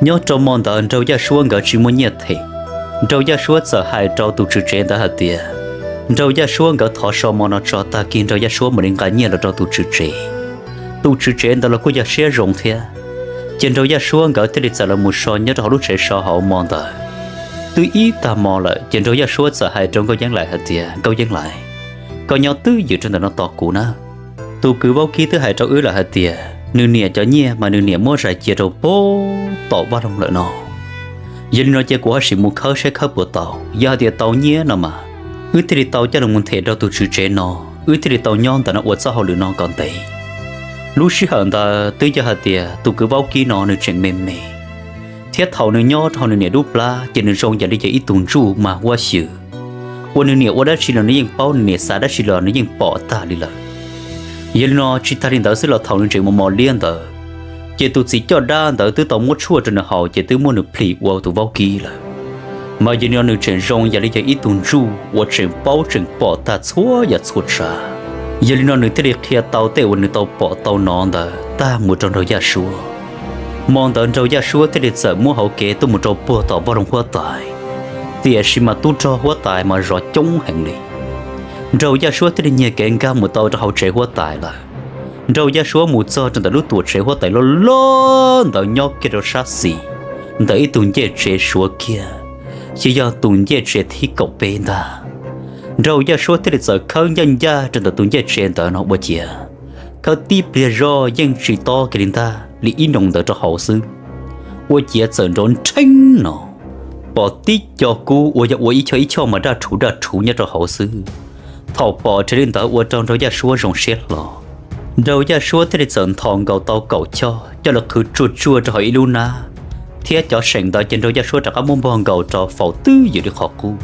Nyob rau hmo ntawd Nraug Yaj Suab nkawd tsis muaj nyiaj them. Nraug Yaj Suab txawm hais rau tus tswv tsev ntawd hais tias, Nraug Yaj Suab nkawd thov so hmo no tso, tag kis Nraug Yaj Suab mam li nqa nyiaj los rau tus tswv tsev. Tus tswv tsev ntawd los kuj yog siab zoo thiab, ces Nraug Yaj Suab nkawd thiaj li txawm los mus so nyob rau hauv lub tsev so hauv hmo ntawd. Twb ib tag hmo lawm ces Nraug Yaj Suab txawm hais rau Nkauj Yeeb Laim hais tias, Nkauj Yeeb Laim, koj nyob twj ywm rau ntawm no tos kuv na. Tus kwv Vaub Kib twb hais rau wb lawm hais tias nws niam cov nyiaj mas nws niam muab zais cia rau pem tom vaj loog lawm no. Yog li no ces kuv ho sim mus khawb saib khawb puas tau, yog hais tias tau nyiaj no mas wb thiaj li tau coj los mus them rau tus tswv tsev no, wb thiaj li tau nyob ntawm no ua txoj hauj lwm no kom ntev. Lub sij hawm ntawd twb yog hais tias tus kwv Vaub Kib no nws tseem me me, thiab thaum nws nyob rau hauv nws niam lub plab ces nws zoo yam li yog ib tug ntsuj mas huab xyw, uas nws niam ua dab tsi los nws yeej paub, nws niam xav dab tsi los nws yeej pom tag li lawm. Yog li no tsis tag li ntawd xwb los thaum nws tseem mos mos liab ntawd, ces tus txiv coj dab ntawd twb tau muab tshuaj rau nws haus ces twb muab nws plhis ua tus Vaub Kib lawm. Mas yog li no nws tseem zoo yam li yog ib tug ntsuj uas tseem paub tseem pom tag txhua yam txhua tsav. Yog li no nws thiaj li qhia tau tej uas nws tau pom tau hnov ntawd tag mus rau nraug Yaj Suab. Hmo ntawd nraug Yaj Suab thiaj li txawm muab hauv kev tuaj mus rau puag tom vaj loog huab tais, tiam sis mas tub rog huab tais mas zov coob heev li. Nraug Yaj Suab thiaj li nyiag kev nkag mus tau rau hauv tsev huab tais lawm. Nraug Yaj Suab mus txog rau ntawm lub tuam tsev huab tais loj loj ntawd nyob kiag rau sab xis ntawm ib tug ncej tsev suav kiag, ces yog tus ncej tsev thib kaum peb ntag. Nraug Yaj Suab thiaj li txawm khawb ncaj ncaj rau ntawm tus ncej tsev ntawd no ua ciav, khawb tib pliag zoj yeej tsis tob kiag li ntag li ib noo ntawd rau hauv xwb. Ua ciav txawm nrov nrheeb no, pom tib co kub uas yog ua ib choj ib choj mas daj rhuv daj rhuv nyob rau hauv xwb. Thaum pom nrhiav li ntawd ua rau nraug Yaj Suab zoo siab hlo. Nraug Yaj Suab thiaj li txawm nthos nkaus tau kaum choj coj los qhwv tsuag tsuag rau hauv ib lub nab, thiab cov seem ntawd ces nraug Yaj Suab rov qab muab npog nkaus rau faus twb ywm li qhov qub.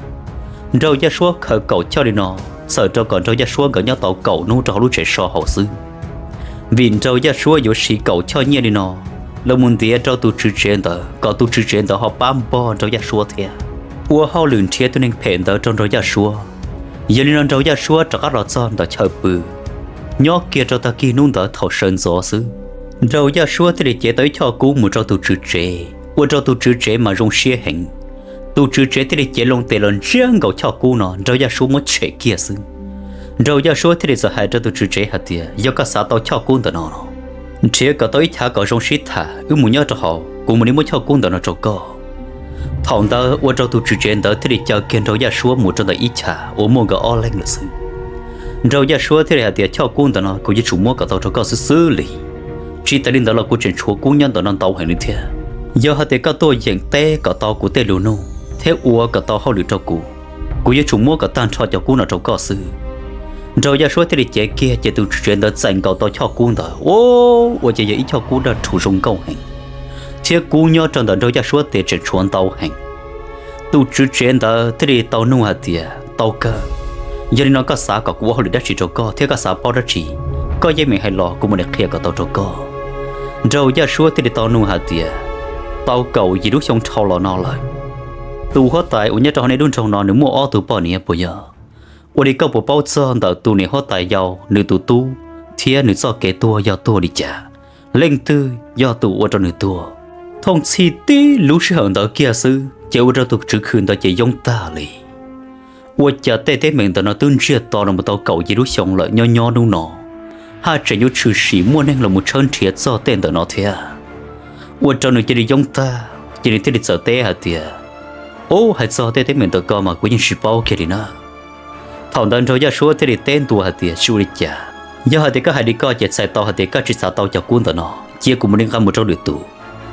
Nraug Yaj Suab khaws kaum choj li no, txhawm rau kom nraug Yaj Suab nkawd nyob tau kaum hnub rau hauv lub tsev so hauv xwb. Vim nraug Yaj Suab yuav siv kaum choj nyiaj li no los mus ntiav rau tus tswv tsev ntawd kom tus tswv tsev ntawd ho pab npog nraug Yaj Suab thiab, ua hauj lwm nrhiav tus neeg phem ntawd rau nraug Yaj Suab. Yog li no nraug Yaj Suab rov qab los txog ntawm chaw pw, nyob kiag rau tag kis hnub ntawd thaum sawv ntxov xwb, nraug Yaj Suab thiaj li cev tau ib choj kub mus rau tus tswv tsev, ua rau tus tswv tsev mas zoo siab heev. Tus tswv tsev thiaj li cev loo tes los ntsiab nkaus choj kub no, nraug Yaj Suab muab tshem kiag xwb. Nraug Yaj Suab thiaj li txawm hais rau tus tswv tsev hais tias, yog koj xav tau choj kub ntawm no los, nrhiav kom tau ib chav kom zoo sib tham, wb mus nyob rau hauv, kuv mam li muab choj kub ntawm no rau koj. Thaum ntawd ua rau tus tswv tsev ntawd thiaj li caw kiag nraug Yaj Suab mus rau ntawm ib chav uas muaj nkawd ob leeg lawm xwb. Nraug Yaj Suab thiaj li hais tias, choj kub ntawm no kuv yuav tsum muab kom tau rau koj xwb xwb li. Tsis tas li ntawd los kuv tseem tshuav kub nyob ntawm no ntau heev li thiab. Yog hais tias koj tuaj yeem teb kom tau kuv tej lus nug thiab ua kom tau hauj lwm rau kuv, kuv yuav tsum muab kom tag nrho cov kub no rau koj xwb. Nraug Yaj Suab thiaj li cev kiag ces tus tswv tsev ntawd txais nkaus tau choj kub ntawd, ua, ua ces yog ib choj kub daj rhuv zoo nkauj heev, thiab kub nyob rau ntawm nraug Yaj Suab tes tseem tshuav ntau heev. Tus tswv tsev ntawd thiaj li tau nug hais tias, tau kawg, yog li no koj xav kom kuv ua hauj lwm dab tsi rau koj thiab koj xav paub dab tsi, koj yeej meem hais los kuv mam li qhia kom tau rau koj. Nraug Yaj Suab thiaj li tau nug hais tias, tau kaum yim lub xyoo dhau los no lawm, tus huab tais uas nyob rau hauv nej lub nroog no nws muaj ob tug poj niam puas yog? Ua li koj puas paub txog ntawm tus niam huab tais yau nws tus tub thiab nws txoj kev tuag yog tuag li cas? Leej twg yog tus ua rau nws tuag? Thooj txhij tib lub sij hawm ntawd kiag xwb ces ua rau tus tswv khw ntawd ces yoob tag li. Ua cas tej teeb meem ntawm no twb ntsiag to los mus tau kaum yim lub xyoo lawm, nyob nyob hnub no haj tseem yuav tshwm sim muaj neeg los mus tshawb nrhiav txog tej ntawm no thiab. Ua rau nws cia li yoob tag, ces nws thiaj li txawm teb hais tias, ub, hais txog tej teeb meem ntawm ko mas kuv yeej tsis paub kiag li na. Thaum ntawd nraug Yaj Suab thiaj li teb ntua hais tias, tsis ua li cas, yog hais tias koj hais li koj ces txhais tau hais tias koj tsis xav tau cov kub ntawm no, cia kuv mam li nqa mus rau lwm tus.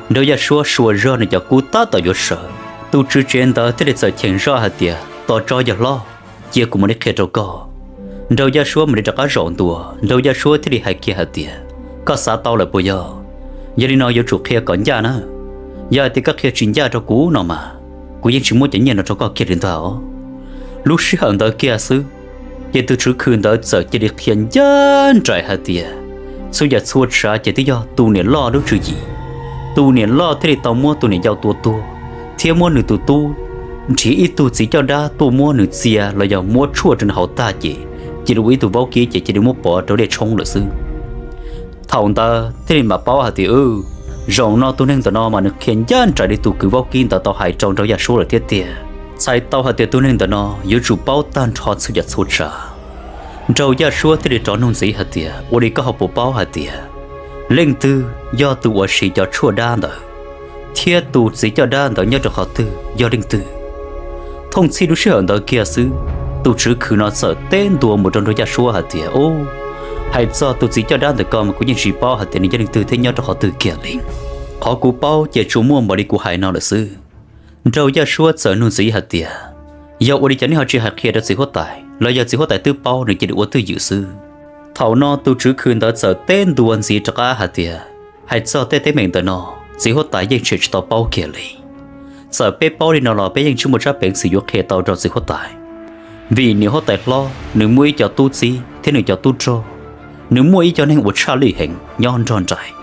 Nraug Yaj Suab suas zog nws cov kub tab tom yuav sawv, tus tswv tsev ntawd thiaj li txawm cheem zoj hais tias, tos tso yawg hlob, cia kuv mam li qhia rau koj. Nraug Yaj Suab mam li rov qab zaum ntua, nraug Yaj Suab thiaj li hais kiag hais tias, koj xav tau lawm puas yog? Yog li no yuav tsum qhia kom ncaj na. Yog hais tias koj qhia tsis ncaj rau kuv no mas, kuv yeej tsis muab cov nyiaj no rau koj kiag li ntag os. Lub sij hawm ntawd kiag xwb, ces tus tswv khw ntawd txawm cia li qhia ncaj nraim hais tias, txhua yam txhua tsav ces twb yog tus niam loj lub tswv yim. Tus niam loj thiaj li tau muab tus niam yau tua tuag, thiab muab nws tus tub nrhiav ib tug txiv coj dab tuaj muab nws txia los yog muab tshuaj rau nws haus tag ces cia li ua ib tug vaub kib ces cia li muab pov rau liaj tshoob lawm xwb. Thaum ntawd thiaj li mam paub hais tias, zaum no tus neeg ntawm no mas nws qhia ncaj nraim li tus kwv vaub kib ntawd tau hais rau nraug Yaj Suab lawm thiab tiag. Txhais tau hais tias tus neeg ntawm no yuav tsum paub tag nrho txhua yam txhua tsav. Nraug Yaj Suab thiaj li rov nug ntxiv hais tias, ua li koj ho puas paub hais tias leej twg yog tus uas siv cov tshuaj dab ntawd, thiab tus txiv coj dab ntawd nyob rau qhov twg yog leej twg? Thooj txhij lub sij hawm ntawd kiag xwb, tus tswv khw no txawm teb ntua mus rau nraug Yaj Suab hais tias, ub, hais txog tus txiv coj dab ntawm ko mas kuv yeej tsis paub hais tias nws yog leej twg thiab nyob rau qhov twg kiag li. Qhov kuv paub ces tsuas muaj npaum li kuv hais no lawm xwb. Nraug Yaj Suab txawm nug ntxiv hais tias, yog ua li cas nej ho tsis hais qhia rau txiv huab tais, los yog txiv huab tais twb paub nws cia li ua twj ywm xwb? Thaum no tus tswv khw ntawd txawm teb ntua ntxiv rov qab hais tias, hais txog tej teeb meem ntawm no, txiv huab tais yeej tseem tsis tau paub kiag li. Txawm peb paub li no los peb yeej tsis muaj tsab peev xwm yuav qhia tau rau txiv huab tais, vim niam huab tais hlob nws muaj ib co tub txib thiab nws cov tub rog, nws muaj ib co neeg uas tshaj lij heev nyob nrog nraim.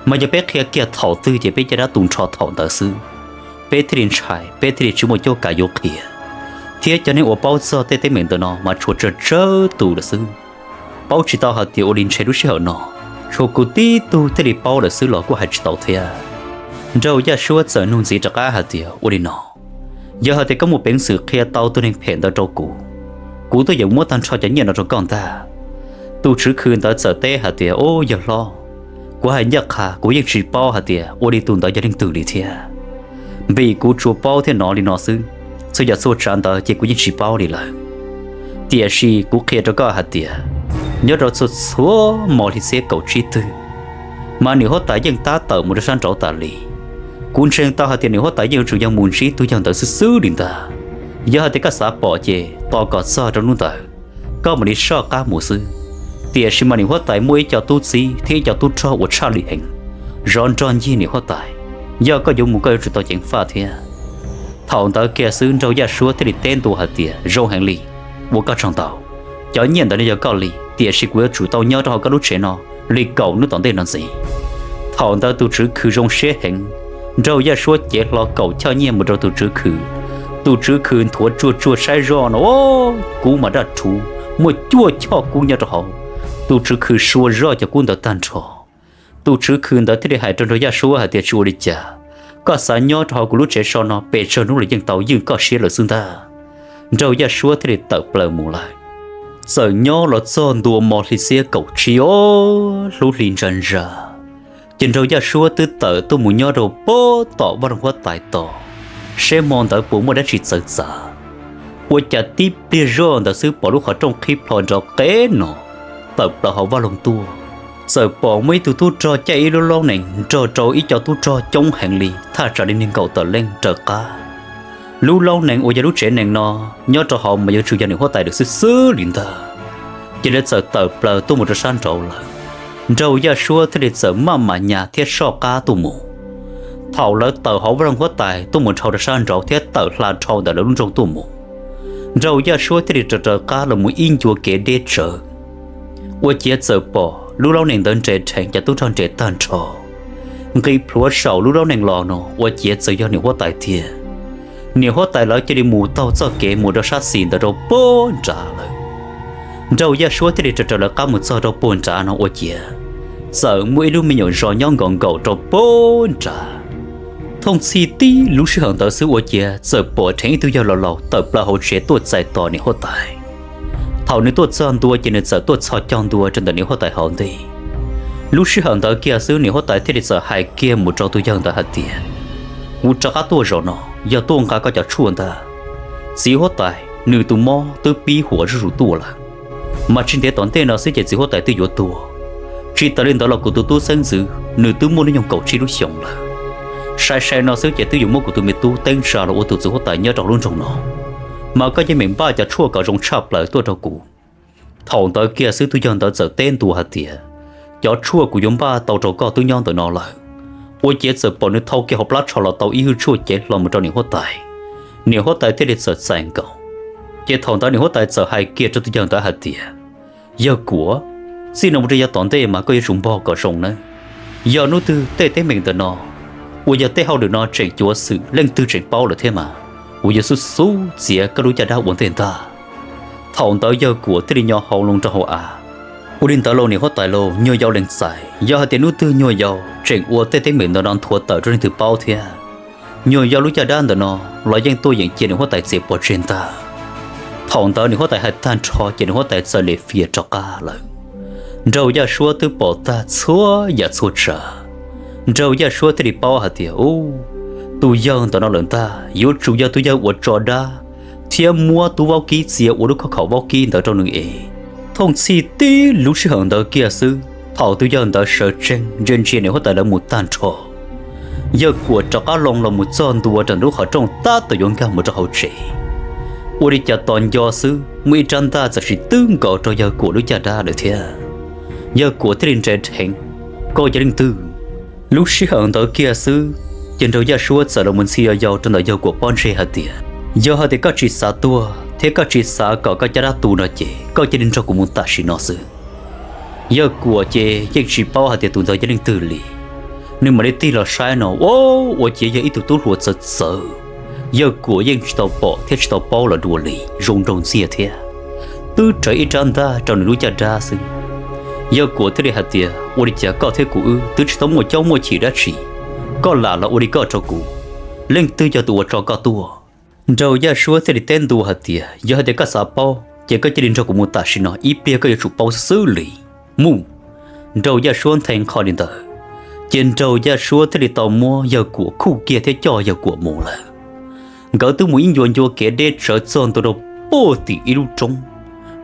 Mas yog peb qhia kiag thaum twg ces peb caj dab tu nrho thaum ntawd xwb. peb thiaj li ntshai, peb thiaj li tsis muaj cuab kav yuav qhia. Thiab cov neeg uas paub txog tej teeb meem ntawm no mas tshuav tsawg tsawg tus lawm xwb. Paub tsis tau hais tias ua li ntshe lub sij hawm no tshuav kuv tib tug thiaj li paub lawm xwb los kuj hais tsis tau thiab. Nraug Yaj Suab txawm nug ntxiv rov qab hais tias, ua li no, yog hais tias koj muaj peev xwm qhia tau tus neeg phem ntawd rau kuv, kuv twb yuav muab tag nrho cov nyiaj no rau koj ntag. Tus tswv khw ntawd txawm teb hais tias, ub, yawg hlob, kuv hais ncaj qha kuv yeej tsis paub hais tias ua li tus ntawd yog leej twg li thiab. Vim kuv tsuas paub thiab hnov li no xwb, txhua yam txhua tsav ntawd ces kuv yeej tsis paub li lawm. Tiam sis kuv qhia rau koj hais tias, nyob rau txhua txhua hmo hli xiab kaum tsib twg, mas niam huab tais yeej tab tawm mus rau sab nraud tas li. Kuv ntseeg tau hais tias niam huab tais yeej yuav tsum yog mus ntsib tus yawg ntawd xwb xwb li ntag. Yog hais tias koj xav pom ces tos kom txog rau hnub ntawd, koj mam li soj qab mus xwb. Tiam sis mas niam huab tais muaj ib co tub txib thiab ib co tub rog uas tshaj lij heev, zov nrog ncig niam huab tais. Yog koj yuav mus koj yuav tsum tau ceev faj thiab. Thaum ntawd kiag xwb nraug Yaj Suab thiaj li teb ntua hais tias, zoo heev li, ua koj tsaug ntau. Cov nyiaj ntawd no yog koj li, tiam sis kuv yuav tsum tau nyob rau hauv koj lub tsev no li kaum hnub tom ntej no ntxiv. Thaum ntawd tus tswv khw zoo siab heev, nraug Yaj Suab cev hlo kaum choj nyiaj mus rau tus tswv khw. Tus tswv khw nthuav tsuag tsuag saib zoj no, kub mas daj rhuv, muaj cuaj choj kub nyob rau hauv. Tus tswv khw sua zoj cov kub ntawd tag nrho. Tus tswv khw ntawd thiaj li hais rau nraug Yaj Suab hais tias, tsis ua li cas, koj xav nyob rau hauv kuv lub tsev so no pes tsawg hnub los yeej tau, ywj koj siab lawm xwb ntag. Nraug Yaj Suab thiaj li tawm plaws mus lawm. Txawm nyob los txog ntua hmo hli xiab kaum tsib, hlub hli ntsa ntsa, ces nraug Yaj Suab twb tawm tuaj mus nyob rau pem tom vaj loog huab tais tos, seb hmo ntawd puas muaj dab tsi txawv txav. Ua cas tib pliag zoj ntawd xwb pom lub qhov rooj qhib plho nrov qeb no, tawm plaws hauv vaj loog tuaj. Txawm pom muaj ib tug tub rog caij ib lub laub nees nrog rau ib co tub rog coob heev li thaj tsam li nees nkaum tawm leej raws qab. Lub laub nees uas yog lub tsev nees no nyob rau hauv mas yuav tsum yog niam huab tais lawv xwb xwb li ntag. Ces lawv txawm tawm plaws tuaj mus rau sab nraud lawm. Nraug Yaj Suab thiaj li txawm maj mam nyas thiab soj qab tuaj mus. Thaum lawv tawm hauv vaj loog huab tais tuaj mus dhau rau sab nraud thiab tawm hla dhau ntawm lawv lub nroog tuaj mus, nraug Yaj Suab thiaj li raws raws qab los mus ib ncua kev deb tsawv. Ua ciav txawm pom lub laub nees ntawd nres dheev cov tub rog nres tag nrho. Nqis plhuav saum lub laub nees los no ua ciav txawm yog niam huab tais tiag. Niam huab tais lawv cia li mus taug txoj kev mus rau sab xis ntawd rau puag nrad lawm. Nraug Yaj Suab thiaj li raws raws lawv qab mus txog rau puag nrad no ua ciav txawm muaj ib lub me nyuam zos nyob nkaus nkaus rau puag nrad. Thooj txhij tib lub sij hawm ntawd xwb ua ciav txawm pom dheev ib tug yawg laus laus tawm plaws hauv tsev tuaj txais tos niam huab tais. Thaum nws tuaj txog ntua ces nws txawm tuaj txhos caug ntua rau ntawm niam huab tais hauv ntej. Lub sij hawm ntawd kiag xwb niam huab tais thiaj li txawm hais kiag mus rau tus yawg ntawd hais tias, kuv rov qab tuaj zaum no yog tuaj nqa koj cov tshuaj ntag. Txiv huab tais nws tus mob twb pib huam zuj zus tuaj lawm, mas tsis ntev tom ntej no xwb ces txiv huab tais twb yuav tuag. Tsis tas li ntawd los kuv tus tub xeeb ntxwv nws twb muaj hnub nyoog kaum tsib lub xyoos lawm. Sai sai no xwb ces twb yuav muab kuv tus me tub teeb tsa los ua tus txiv huab tais nyob rau lub nroog no. Mas koj yeej meem npaj cov tshuaj kom zoo tshaj plaws tuaj rau kuv. Thaum ntawd kiag xwb tus yawg ntawd txawm teb ntua hais tias, cov tshuaj kuv yuav npaj tau rau koj twb nyob ntawm no lawm. Ua ciav txawm pom nws thau kiag hauv plab tsho los tau ib hwj tshuaj cev hlo mus rau niam huab tais. Niam huab tais thiaj li txawm txais nkaus. Ces thaum ntawd niam huab tais txawm hais kiag rau tus yawg ntawd hais tias, yawg Kuam, txij no mus rau yav tom ntej mas koj yuav tsum npog kom zoo nawb. Yog hnub twg tej teeb meem ntawm no uas yog tej hauj lwm no tseem cuav xwm leej twg tseem paub lawm thiab mas kuv yuav xub xub txiav koj lub caj dab ua ntej ntag. Thaum ntawd yawg Kuam thiaj li nyo hau loo rau hauv av. Ua li ntawd los niam huab tais lauj, nyuag yau lees txais, yog hais tias hnub twg nyuag yau tseem ua tej teeb meem ntawm no nthuav tawm rau leej twg paub thiab, nyuag yau lub caj dab ntawm no los yeej tuaj yeem cia niam huab tais txiav pov tseg ntag. Thaum ntawd niam huab tais hais tag nrho ces niam huab tais txawm lem fias rov qab lawm. Nraug Yaj Suab twb pom tag txhua yam txhua tsav. Nraug Yaj Suab thiaj li paub hais tias, ub, tus yawg ntawm no lawm ntag yuav tsum yog tus yawg uas tso dab thiab muab tub vaub kib txia ua lub khob khaum vaub kib ntawd rau nws es. Thooj txhij tib lub sij hawm ntawd kiag xwb, thaum tus yawg ntawd sawv tsees ntsia ntsia niam huab tais lawv mus tag nrho, yawg Kuam rov qab loo los mus txog ntua rau ntawm lub qhov rooj tab tom yuav nkag mus rau hauv tsev. Ua li cas tos nco xwb muaj ib rab ntaj txawm sim twb nkaus rau yawg Kuam lub caj dab lawm thiab. Yawg Kuam thiaj li nres dheev, koj yog leej twg? Lub sij hawm ntawd kiag xwb, ces nraug Yaj Suab txawm los mus ntxhi yau yau rau ntawm yawg Kuam pob ntseg hais tias, yog hais tias koj tsis xav tuag thiab koj tsis xav kom koj caj dab tu no ces koj cia li nrog kuv mus tam sim no xwb. Yawg Kuam ces yeej tsis paub hais tias tus ntawd yog leej twg li. Nws mam li tig los saib no, ua, ua ciav yog ib tug tub hluas txawv txawv. Yawg Kuam yeej tsis tau pom thiab tsis tau paub los dua li, zoo nraug ntxiag thiab. Twb rawv ib rab ntaj rau nws lub caj dab xwb. Yawg Kuam thiaj li hais tias, ua li cas koj thiab kuv wb twb tsis tau muaj caub muaj chim dab tsi, koj lam los ua li koj rau kuv? Leej twg yog tus uas tso koj tuaj? Nraug Yaj Suab thiaj li teb ntua hais tias, yog hais tias koj xav paub ces koj cia li nrog kuv mus tam sim no, ib pliag koj yuav tsum paub xwb xwb li. Mus! Nraug Yaj Suab nthe qho li ntawd, ces Nraug Yaj Suab thiaj li tau muab Yawg Kuam khuj kiag thiab coj Yawg Kuam mus lawm. Nkawd twb mus ib ncua ncua kev deb tsawv txog ntua rau puag tim ib lub roob,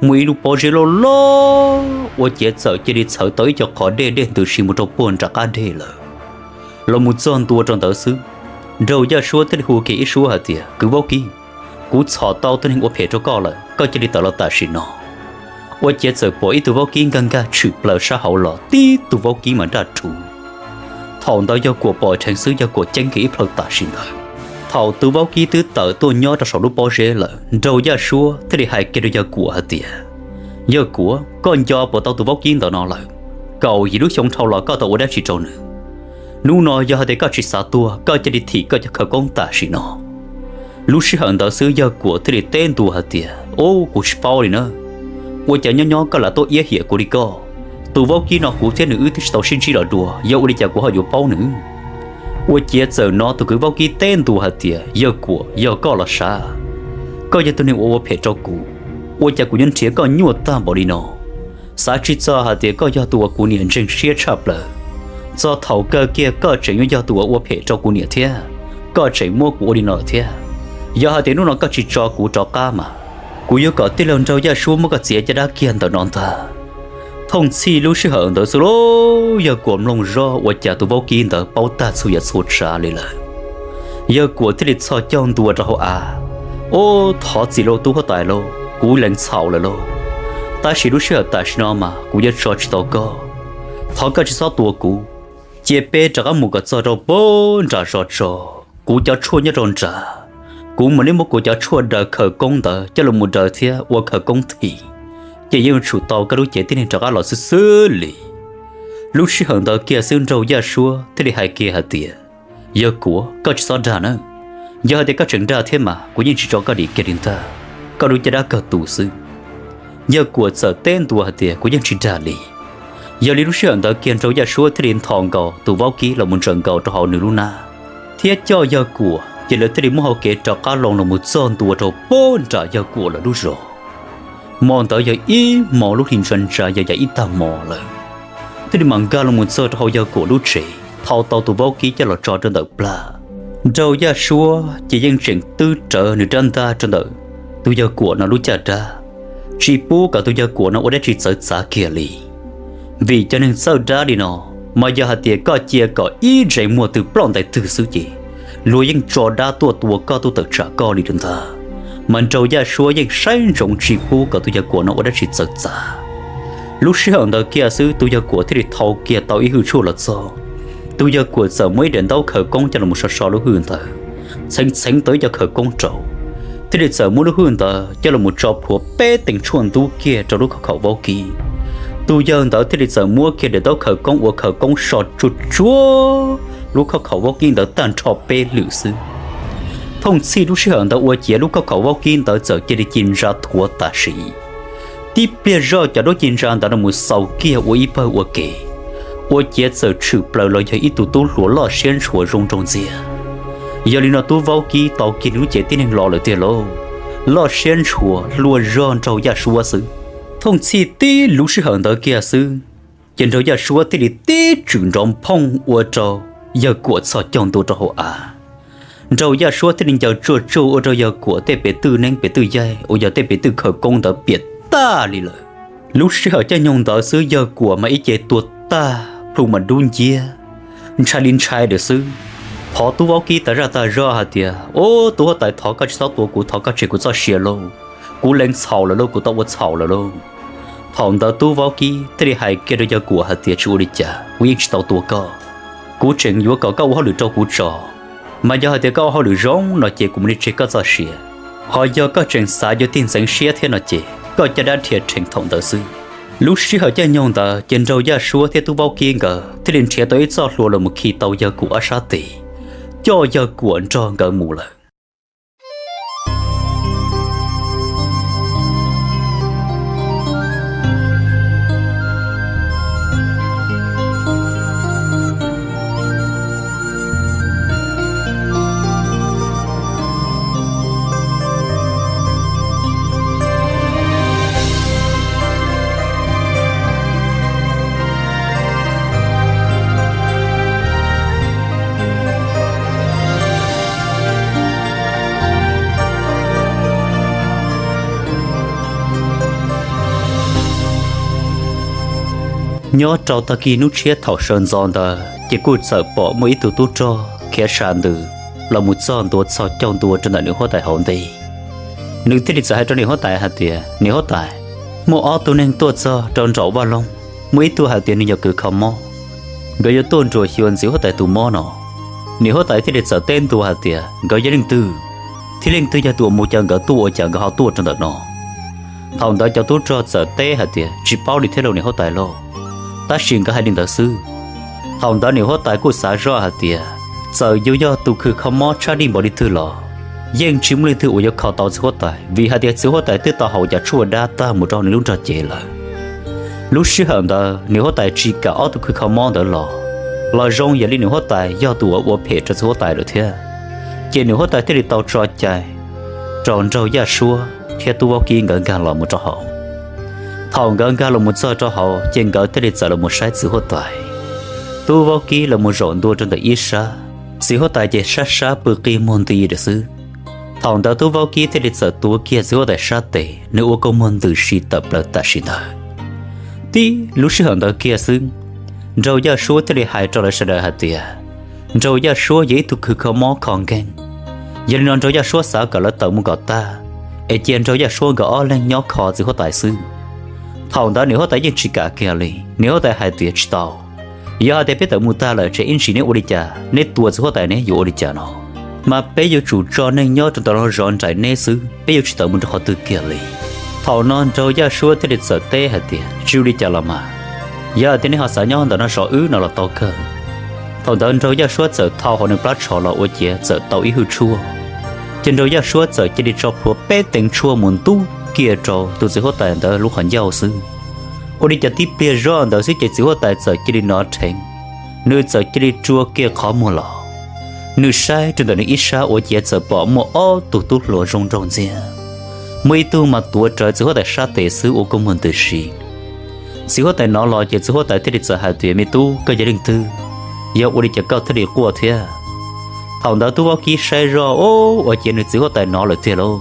muaj ib lub pob zeb loj loj, ua ciav txawm cia li txhawv tau ib co qhov dej dej ntws si mus rau puag nram qab deg lawm. Los mus txog ntua rau ntawd xwb, Nraug Yaj Suab thiaj li hu kiag ib suab hais tias, kwv vaub kib, kuv txhom tau tus neeg ua phem rau koj lawm, koj cia li tawm los tam sim no. Ua ciav txawm pom ib tug vaub kib nkag nkag tshwm plaws sab hauv los, tib tug vaub kib mas nraj rhuv. Thaum ntawd Yawg Kuam pom dheev xwb, Yawg Kuam ceeb kiag ib plhaw tam sim ntawd. Thaum tus vaub kib twb tawm tuaj nyob rau saum lub pob zeb lawm, Nraug Yaj Suab thiaj li hais kiag rau Yawg Kuam hais tias, Yawg Kuam, koj nco puas tau tus vaub kib ntawd no lawm? Kaum yim lub xyoo dhau los koj tau ua dab tsi rau nws? Hnub no yog hais tias koj tsis xav tuag, koj cia li thim koj cov khawv koob tam sim no. Lub sij hawm ntawd xwb Yawg Kuam thiaj li teb ntua hais tias, ub, kuv tsis paub li na. Ua cas nyob nyob koj lam tuaj iab hiam kuv li koj? Tus vaub kib no kuv thiab nws wb twb tsis tau sib ntsib los dua, yog ua li cas kuv ho yuav paub nws? Ua ciav txawm hnov tus kwv vaub kib teb ntua hais tias, Yawg Kuam, yog koj los sav. Koj yog tus neeg uas ua phem rau kuv, ua cas kuv yuav nrhiav koj nyuaj tag npaum li no? Xav tsis txog hais tias koj yog tus uas kuv niam ntseeg siab tshaj plaws. Txog thaum kawg kiag koj tseem yuav yog tus uas ua phem rau kuv niam thiab, koj tseem muab kuv ua li no lawm thiab. Yog hais tias hnub no koj tsis tso kuv rov qab mas, kuv yuav kom tij laug Nraug Yaj Suab muab koj txiav caj dab kiag ntawm no ntag. Thooj txhij lub sij hawm ntawd xwb lauj, Yawg Kuam mloog zoj ua cas tus vaub kib ntawd paub tag txhua yam txhua tsav li lawm. Yawg Kuam thiaj li txhos caug ntua rau hauv av, ub, thov txim lauj tub huab tais lauj, kuv lees txhaum lawm lauj. Tab sis lub sij hawm tam sim no mas kuv yuav tso tsis tau koj. Thov koj tsis txhob tua kuv, cia peb rov qab mus kom txog rau puag nram zos tso. Kuv cov tshuaj nyob rau nrad, kuv mam li muab kuv cov tshuaj daws khawv koob ntawd coj los mus daws thiab ua khawv koob thim, ces yeej yuav tsum tau koj lub cev tib neeg rov qab los xwb xwb li. Lub sij hawm ntawd kiag xwb Nraug Yaj Suab thiaj li hais kiag hais tias, Yawg Kuam, koj tsis txhob dag na. Yog hais tias koj tseem dag thiab mas kuv yeej tsis tso koj dim kiag li ntag, koj lub caj dab kawg tu xwb. Yawg Kuam txawm teb ntua hais tias, kuv yeej tsis dag li. Yog li lub sij hawm ntawd kiag Nraug Yaj Suab thiaj li nthos nkaus tus vaub kib los mus ntsaws nkaus rau hauv nws lub nab, thiab coj Yawg Kuam ces lawv thiaj li muab hau kev rov qab loo los mus txog ntua rau puag nram Yawg Kuam lawv lub zos. Hmo ntawd yog ib hmo lub hli ntsa ntsa yog yam ib tag hmo lawm, thiaj li mam nkag los mus txog rau hauv Yawg Kuam lub tsev, thau tau tus vaub kib coj los tso rau ntawm plag. Nraug Yaj Suab ces yeej tseem twb rawv nws rab ntaj rau ntawm tus Yawg Kuam no lub caj dab, tsis pub kom tus Yawg Kuam no ua dab tsi txawv txav kiag li. Vim cov neeg txawj dab li no, mas yog hais tias koj cia kom ib ntsees muag twg ploj ntais twg xwb ces luag yeej tso dab tuaj tua koj tuaj tawm tsam koj li lawm ntag. Mas Nraug Yaj Suab yeej saib ntsoov tsis pub kom tus Yawg Kuam no ua dab tsi txawv txav. Lub sij hawm ntawd kiag xwb tus Yawg Kuam thiaj li thau kiag tau ib hwj tshuaj los txog. Tus Yawg Kuam txawm muab ib daim ntaub khawv koob coj los so so lub hwj ntawd, txheev txheev tau ib co khawv koob rau, thiaj li txawm muab lub hwj ntawd coj los tso plhuav peb teev tshuaj ntub kiag rau lub khauj khaum vaub kib. Tus yawg ntawd thiaj li txawm muab kiag daim ntaub khawv koob ua khawv koob so tsuag tsuag lub khauj khaum vaub kib ntawd tag nrho peb lwm xwb. Thooj txhij lub sij hawm ntawd ua ciav lub khauj khaum vaub kib ntawd txawm cia li ci ntsa thuav tam sim. Tib pliag zoj cov duab ci ntsa ntawd los mus xaus kiag ua ib pawg ua ke, ua ciav txawm tshwm plaws los yog ib tug tub hluas loj siab ntshua zoo nraug ntxiag. Yog li no tub vaub kib tau kiag nws lub cev tib neeg los lawm tiag lauj, loj siab ntshua luaj zog Nraug Yaj Suab xwb. Thooj txhij tib lub sij hawm ntawd kiag xwb, ces Nraug Yaj Suab thiaj li tib tswm nrov nphooj ua rau Yawg Kuam txhos caug ntua rau hauv av. Nraug Yaj Suab thiaj li ncaws tsuag tsuag ua rau Yawg Kuam tej pes twj neeb pes twj yaig uas yog tej pes twj khawv koob ntawd piam tag li lawm. Lub sij hawm caij nyoog ntawd xwb Yawg Kuam mas ib ce tuag tag plhu mas dub nciab, ntshai li ntshai lawm xwb. Thov tub vaub kib tas zaj tas zog hais tias, ub, tub huab tais, thov koj tsis txhob tua kuv, thov koj tseg kuv txoj sia lauj, kuv lees txhaum lawm lauj, kuv tau ua txhaum lawm lauj. Thaum ntawd tub vaub kib thiaj li hais kiag rau Yawg Kuam hais tias, tsis ua li cas, kuv yeej tsis tau tua koj. Kuv tseem yuav kom koj ua hauj lwm rau kuv tso, mas yog hais tias koj ua hauj lwm zoo no ces kuv mam li tseg koj txoj sia. Ho yog koj tseem xav yuav tig ntxeev siab thiab no ces koj caj dab dhia rhees thaum ntawd xwb. Lub sij hawm caij nyoog ntawd ces Nraug Yaj Suab thiab Tub Vaub Kib nkawd thiaj li nrhiav tau ib txoj hlua los mus khi tau Yawg Kuam ob sab tes, coj Yawg Kuam nrog nkawd mus lawm. Nyob rau tag kis hnub tshiab thaum sawv ntxov ntawd ces kuj txawm pom muaj ib tug tub rog khiav sa ntws los mus txog ntua txhos caug ntua rau ntawm nws huab tais hauv ntej. Nws thiaj li txawm hais rau nws huab tais hais tias, Nws huab tais, muaj ob tug neeg tuaj txog rau nraum vaj loog, muaj ib tug hais tias nws yog kws kho mob, nkawd yuav tuaj nruam xyuas ntxiv huab tais tus mob no. Nws huab tais thiaj li txawm teb ntua hais tias, Nkawd yog leej twg, thiab leej twg yog tus uas mus caw nkawd tuaj, ua cas nkawd ho tuaj rau ntawm no? Thaum ntawd cov tub rog txawm teb hais tias, Tsis paub li thiab lauj niam huab tais lauj, tab sis nkawd hais li ntawd xwb. Thaum ntawd niam huab tais kuj xav zoj hais tias, txawm yuav yog tus kws kho mob tshaj lij npaum li twg los yeej tsis muaj leej twg uas yuav kho tau txiv huab tais, vim hais tias txiv huab tais twb tau haus cov tshuaj dab tag mus rau nws lub nrog cev lawm. Lub sij hawm ntawd niam huab tais tsis kam ob tug kws kho mob ntawd los, los zoo yog li niam huab tais yog tus uas ua phem rau txiv huab tais lawm thiab. Ces niam huab tais thiaj li tau tso cai rau Nraug Yaj Suab thiab Tub Vaub Kib nkawd nkag los mus rau hauv. Thaum nkawd nkag los mus txog rau hauv ces nkawd thiaj li txawm los mus saib txiv huab tais. Tub Vaub Kib los mus zaum ntua rau ntawm ib sab, txiv huab tais ces sab sab pw qi muag nti lawm xwb. Thaum ntawd Tub Vaub Kib thiaj li txawm tuav kiag txiv huab tais sab tes, nws ua kua muag ntws si tawm plaws tam sim ntawd. Tib lub sij hawm ntawd kiag xwb, Nraug Yaj Suab thiaj li hais rau lawv sawv daws hais tias, Nraug Yaj Suab yog ib tug kws kho mob kho nkeeg. Yog li no Nraug Yaj Suab xav kom lawv tawm mus kom tag, es cia Nraug Yaj Suab nkawd ob leeg nyob kho txiv huab tais xwb. Thaum ntawd niam huab tais yeej tsis kam kiag li, niam huab tais hais tias, Tsis tau, yog hais tias peb tawm mus tag lawm ces ib ntsis neb ua li cas, neb tua txiv huab tais neb yuav ua li cas no? Mas peb yuav tsum tso neeg nyob rau ntawm no zov nraim neb xwb, peb yuav tsis tawm mus rau qhov twg kiag li. Thaum no Nraug Yaj Suab thiaj li txawm teb hais tias, Tsis ua li cas los mas, yog hais tias nej ho xav nyob ntawm no zov wb no los tau kawg. Thaum ntawd Nraug Yaj Suab txawm thau hauv nws plab tsho los ua ciav txawm tau ib hwj tshuaj, ces Nraug Yaj Suab txawm cia li tso plhuav peb teev tshuaj mus ntub kiag rau tus txiv huab tais ntawd lub qhov ncauj xwb. Ua li cas tib pliag zoj ntawd xwb ces txiv huab tais txawm cia li nov rheev, nws txawm cia li rua kiag qhov muag los. Nws saib rau ntawm nws ib sab ua ciav txawm pom muaj ob tug tub hluas zoo nraug ntxiag. Muaj ib tug mas tuav rawv txiv huab tais sab tes xwb ua kua muag ntws si. Txiv huab tais nov los ces txiv huab tais thiaj li txawm hais tias, Me tub, koj yog leej twg? Yog ua li cas koj thiaj li quaj thiab? Thaum ntawd Tub Vaub Kib saib zoj, o, ua ciav nws txiv huab tais nov lawm tiag lauj.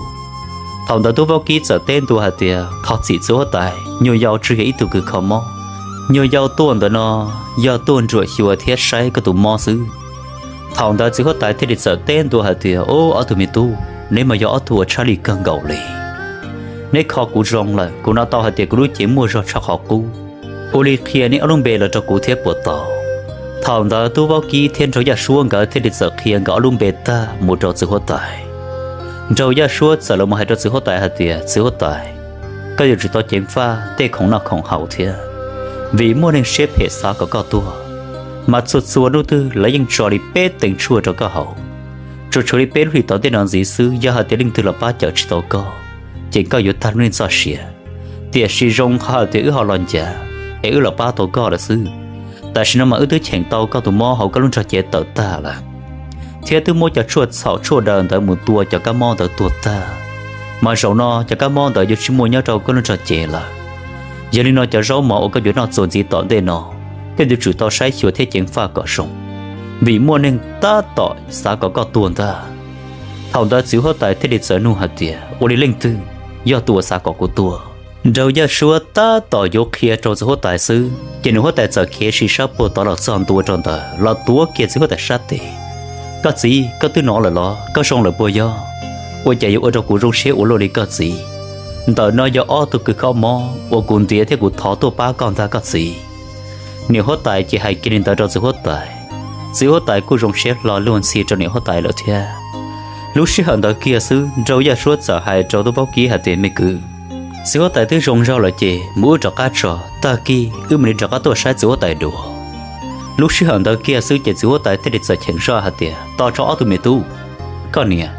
Thaum ntawd Tub Vaub Kib txawm teb ntua hais tias, Thov txim txiv huab tais, nyuam yaus tsuas yog ib tug kws kho mob. Nyuam yaus tuaj ntawm no yog tuaj nruam xyuas thiab saib koj tus mob xwb. Thaum ntawd txiv huab tais thiaj li txawm teb ntua hais tias, O, ob tug me tub, neb mas yog ob tug uas tshaj lij kawg nkaus li. Neb kho kuv zoo lawm, kuv hnov tau hais tias kuv lub cev muaj zog tshaj qhov qub. Ua li qhia neb ob lub npe los rau kuv thiab puas tau? Thaum ntawd Tub Vaub Kib thiab Nraug Yaj Suab nkawd thiaj li txawm qhia nkawd ob lub npe tag mus rau txiv huab tais. Nraug Yaj Suab txawm los mus hais rau txiv huab tais hais tias, Txiv huab tais, koj yuav tsum tau ceev faj tej khoom noj khoom haus thiab, vim muaj neeg siab phem xav kom koj tuag, mas txhua txhua hnub twg lawv yeej tso li peb teev tshuaj rau koj haus. Tsuas tshuav li peb lub hlis tom ntej no ntxiv xwb, yog hais tias leej twg los pab cawm tsis tau koj, ces koj yuav tag lub neej txoj sia. Tiam sis zoo qhov hais tias wb ho los ncav es wb los pab tau koj lawm xwb. Tam sim no mas wb twb cheem tau koj tus mob hauv koj lub nrog cev tawm tag lawm, thiab twb muab cov tshuaj txhaum tshuaj daws ntawd mus tua cov kab mob ntawd tuag tag, mas zaum no cov kab mob ntawd yuav tsis muaj nyob rau koj lub nrog cev lawm. Yog li no cov zaub mov uas koj yuav noj txuas ntxiv tom ntej no, koj yuav tsum tau saib xyuas thiab ceev faj kom zoo, vim muaj neeg tab tom xav kom koj tuag ntag. Thaum ntawd txiv huab tais thiaj li txawm nug hais tias, Ua li leej twg yog tus uas xav kom kuv tuag? Nraug Yaj Suab tab tom yuav qhia rau txiv huab tais xwb, ces nws huab tais txawm khiav si sab puag tod los txog ntua rau ntawd los tuav kiag txiv huab tais sab tes. Koj txiv, koj twb nov lawm los? Koj zoo lawm puas yog? Ua cas yuav ua rau kuv zoo siab ua luaj li koj txiv? Ntawm no yog ob tug kws kho mob uas kuv ntiav thiab kuv thov tuaj pab koj ntag koj txiv. Niam huab tais ces hais kiag li ntawd rau txiv huab tais. Txiv huab tais kuj zoo siab hlo luag ntxhi rau niam huab tais lawm thiab. Lub sij hawm ntawd kiag xwb Nraug Yaj Suab txawm hais rau Tub Vaub Kib hais tias, Me kwv, Txiv huab tais twb zoo zog lawm ces mus wb rov qab tso, tag kis wb mam li rov qab tuaj saib txiv huab tais dua. Lub sij hawm ntawd kiag xwb ces txiv huab tais thiaj li txawm cheem zoj hais tias, Tos tso ob tug me tub, koj niam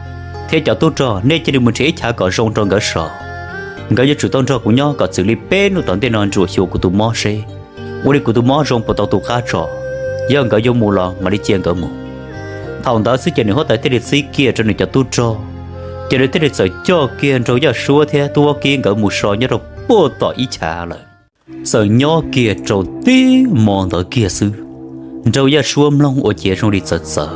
thiab cov tub rog, nej cia li mus nrhiav ib chav kom zoo rau nkawd so. Nkawd yuav tsum tau nrog kuv nyob kom txwm li peb hnub tom ntej no ntsuam xyuas kuv tus mob seb ua li kuv tus mob zoo puas tau tu qab tso. Yog nkawd yuav mus los mam li cia nkawd mus. Thaum ntawd xwb ces niam huab tais thiaj li txib kiag rau nws cov tub rog, ces nws thiaj li txawm coj kiag nraug Yaj Suab thiab tub Vaub Kib nkawd mus so nyob rau puag tom ib chav lawm. Txawm nyob kiag rau tib hmo ntawd kiag xwb, nraug Yaj Suab mloog ua ciav zoo li txawv txawv.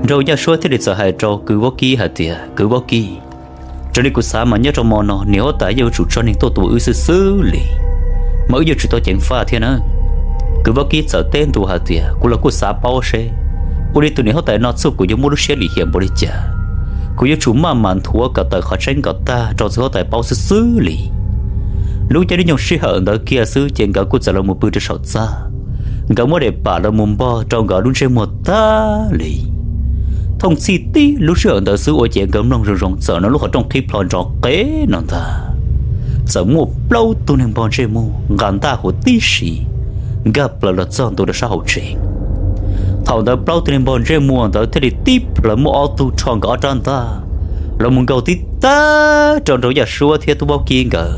Nraug Yaj Suab thiaj li txawm hais rau kwv Vaub Kib hais tias, Kwv Vaub Kib, raws li kuv xav mas nyob rau hmo no niam huab tais yeej yuav tsum tso neeg tuaj tua wb xwb xwb li, mas wb yuav tsum tau ceev faj thiab na. Kwv Vaub Kib txawm teb ntua hais tias, Kuv los kuj xav paub seb ua li tus niam huab tais no txuj kuv yuav muaj lub siab lim hiam npaum li cas. Kuv yuav tsum maj mam nthuav kom tawm qhov tseeb kom tag rau txiv huab tais paub xwb xwb li. Lub caij lub nyoog sij hawm ntawd kiag xwb ces nkawd kuj txawm los mus pw rau saum txaj. Nkawd muab daim pam los mus npog rau nkawd lub ntsej muag tag li. Thooj txhij tib lub sij hawm ntawd xwb ua ciav nkawd mloog zoo zoo txawm hnov lub qhov rooj qhib plho nrov qev no ntag. Txawm muaj plaub tug neeg npog ntsej muag nqa ntaj huv tib si nkag plaws los txog ntua rau sab hauv tsev. Thaum ntawd plaub tug neeg npog ntsej muag ntawd thiaj li tib plhaws muab ob tug rho nkawd ob rab ntaj los mus nkaug tib tag rau nraug Yaj Suab thiab tub Vaub Kib nkawd,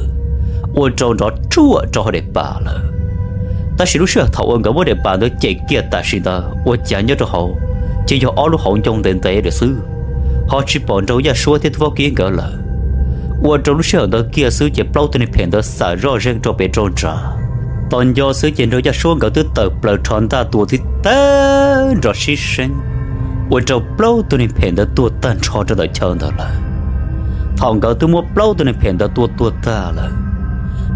ua rau nrov ruaj rau hauv daim pam lawm. Tab sis lub sij hawm thaum uas nkawd muab daim pam ntawd cem kiag tam sim ntawd ua cas nyob rau hauv ces yog ob lub hauv ncoo ntev ntev lawm xwb, ho tsis pom nraug Yaj Suab thiab tub Vaub Kib nkawd lawm. Ua rau lub sij hawm ntawd kiag xwb ces plaub tug neeg phem ntawd xam zoj zeeg rau pem rau nrad. Tos nco xwb ces nraug Yaj Suab nkawd twb tawm plaws rho ntaj tua tib tag nrho sib seeb, ua rau plaub tug neeg phem ntawd tuag tag nrho rau ntawm chaw ntawd lawm. Thaum nkawd twb muab plaub tug neeg phem ntawd tua tuag tag lawm,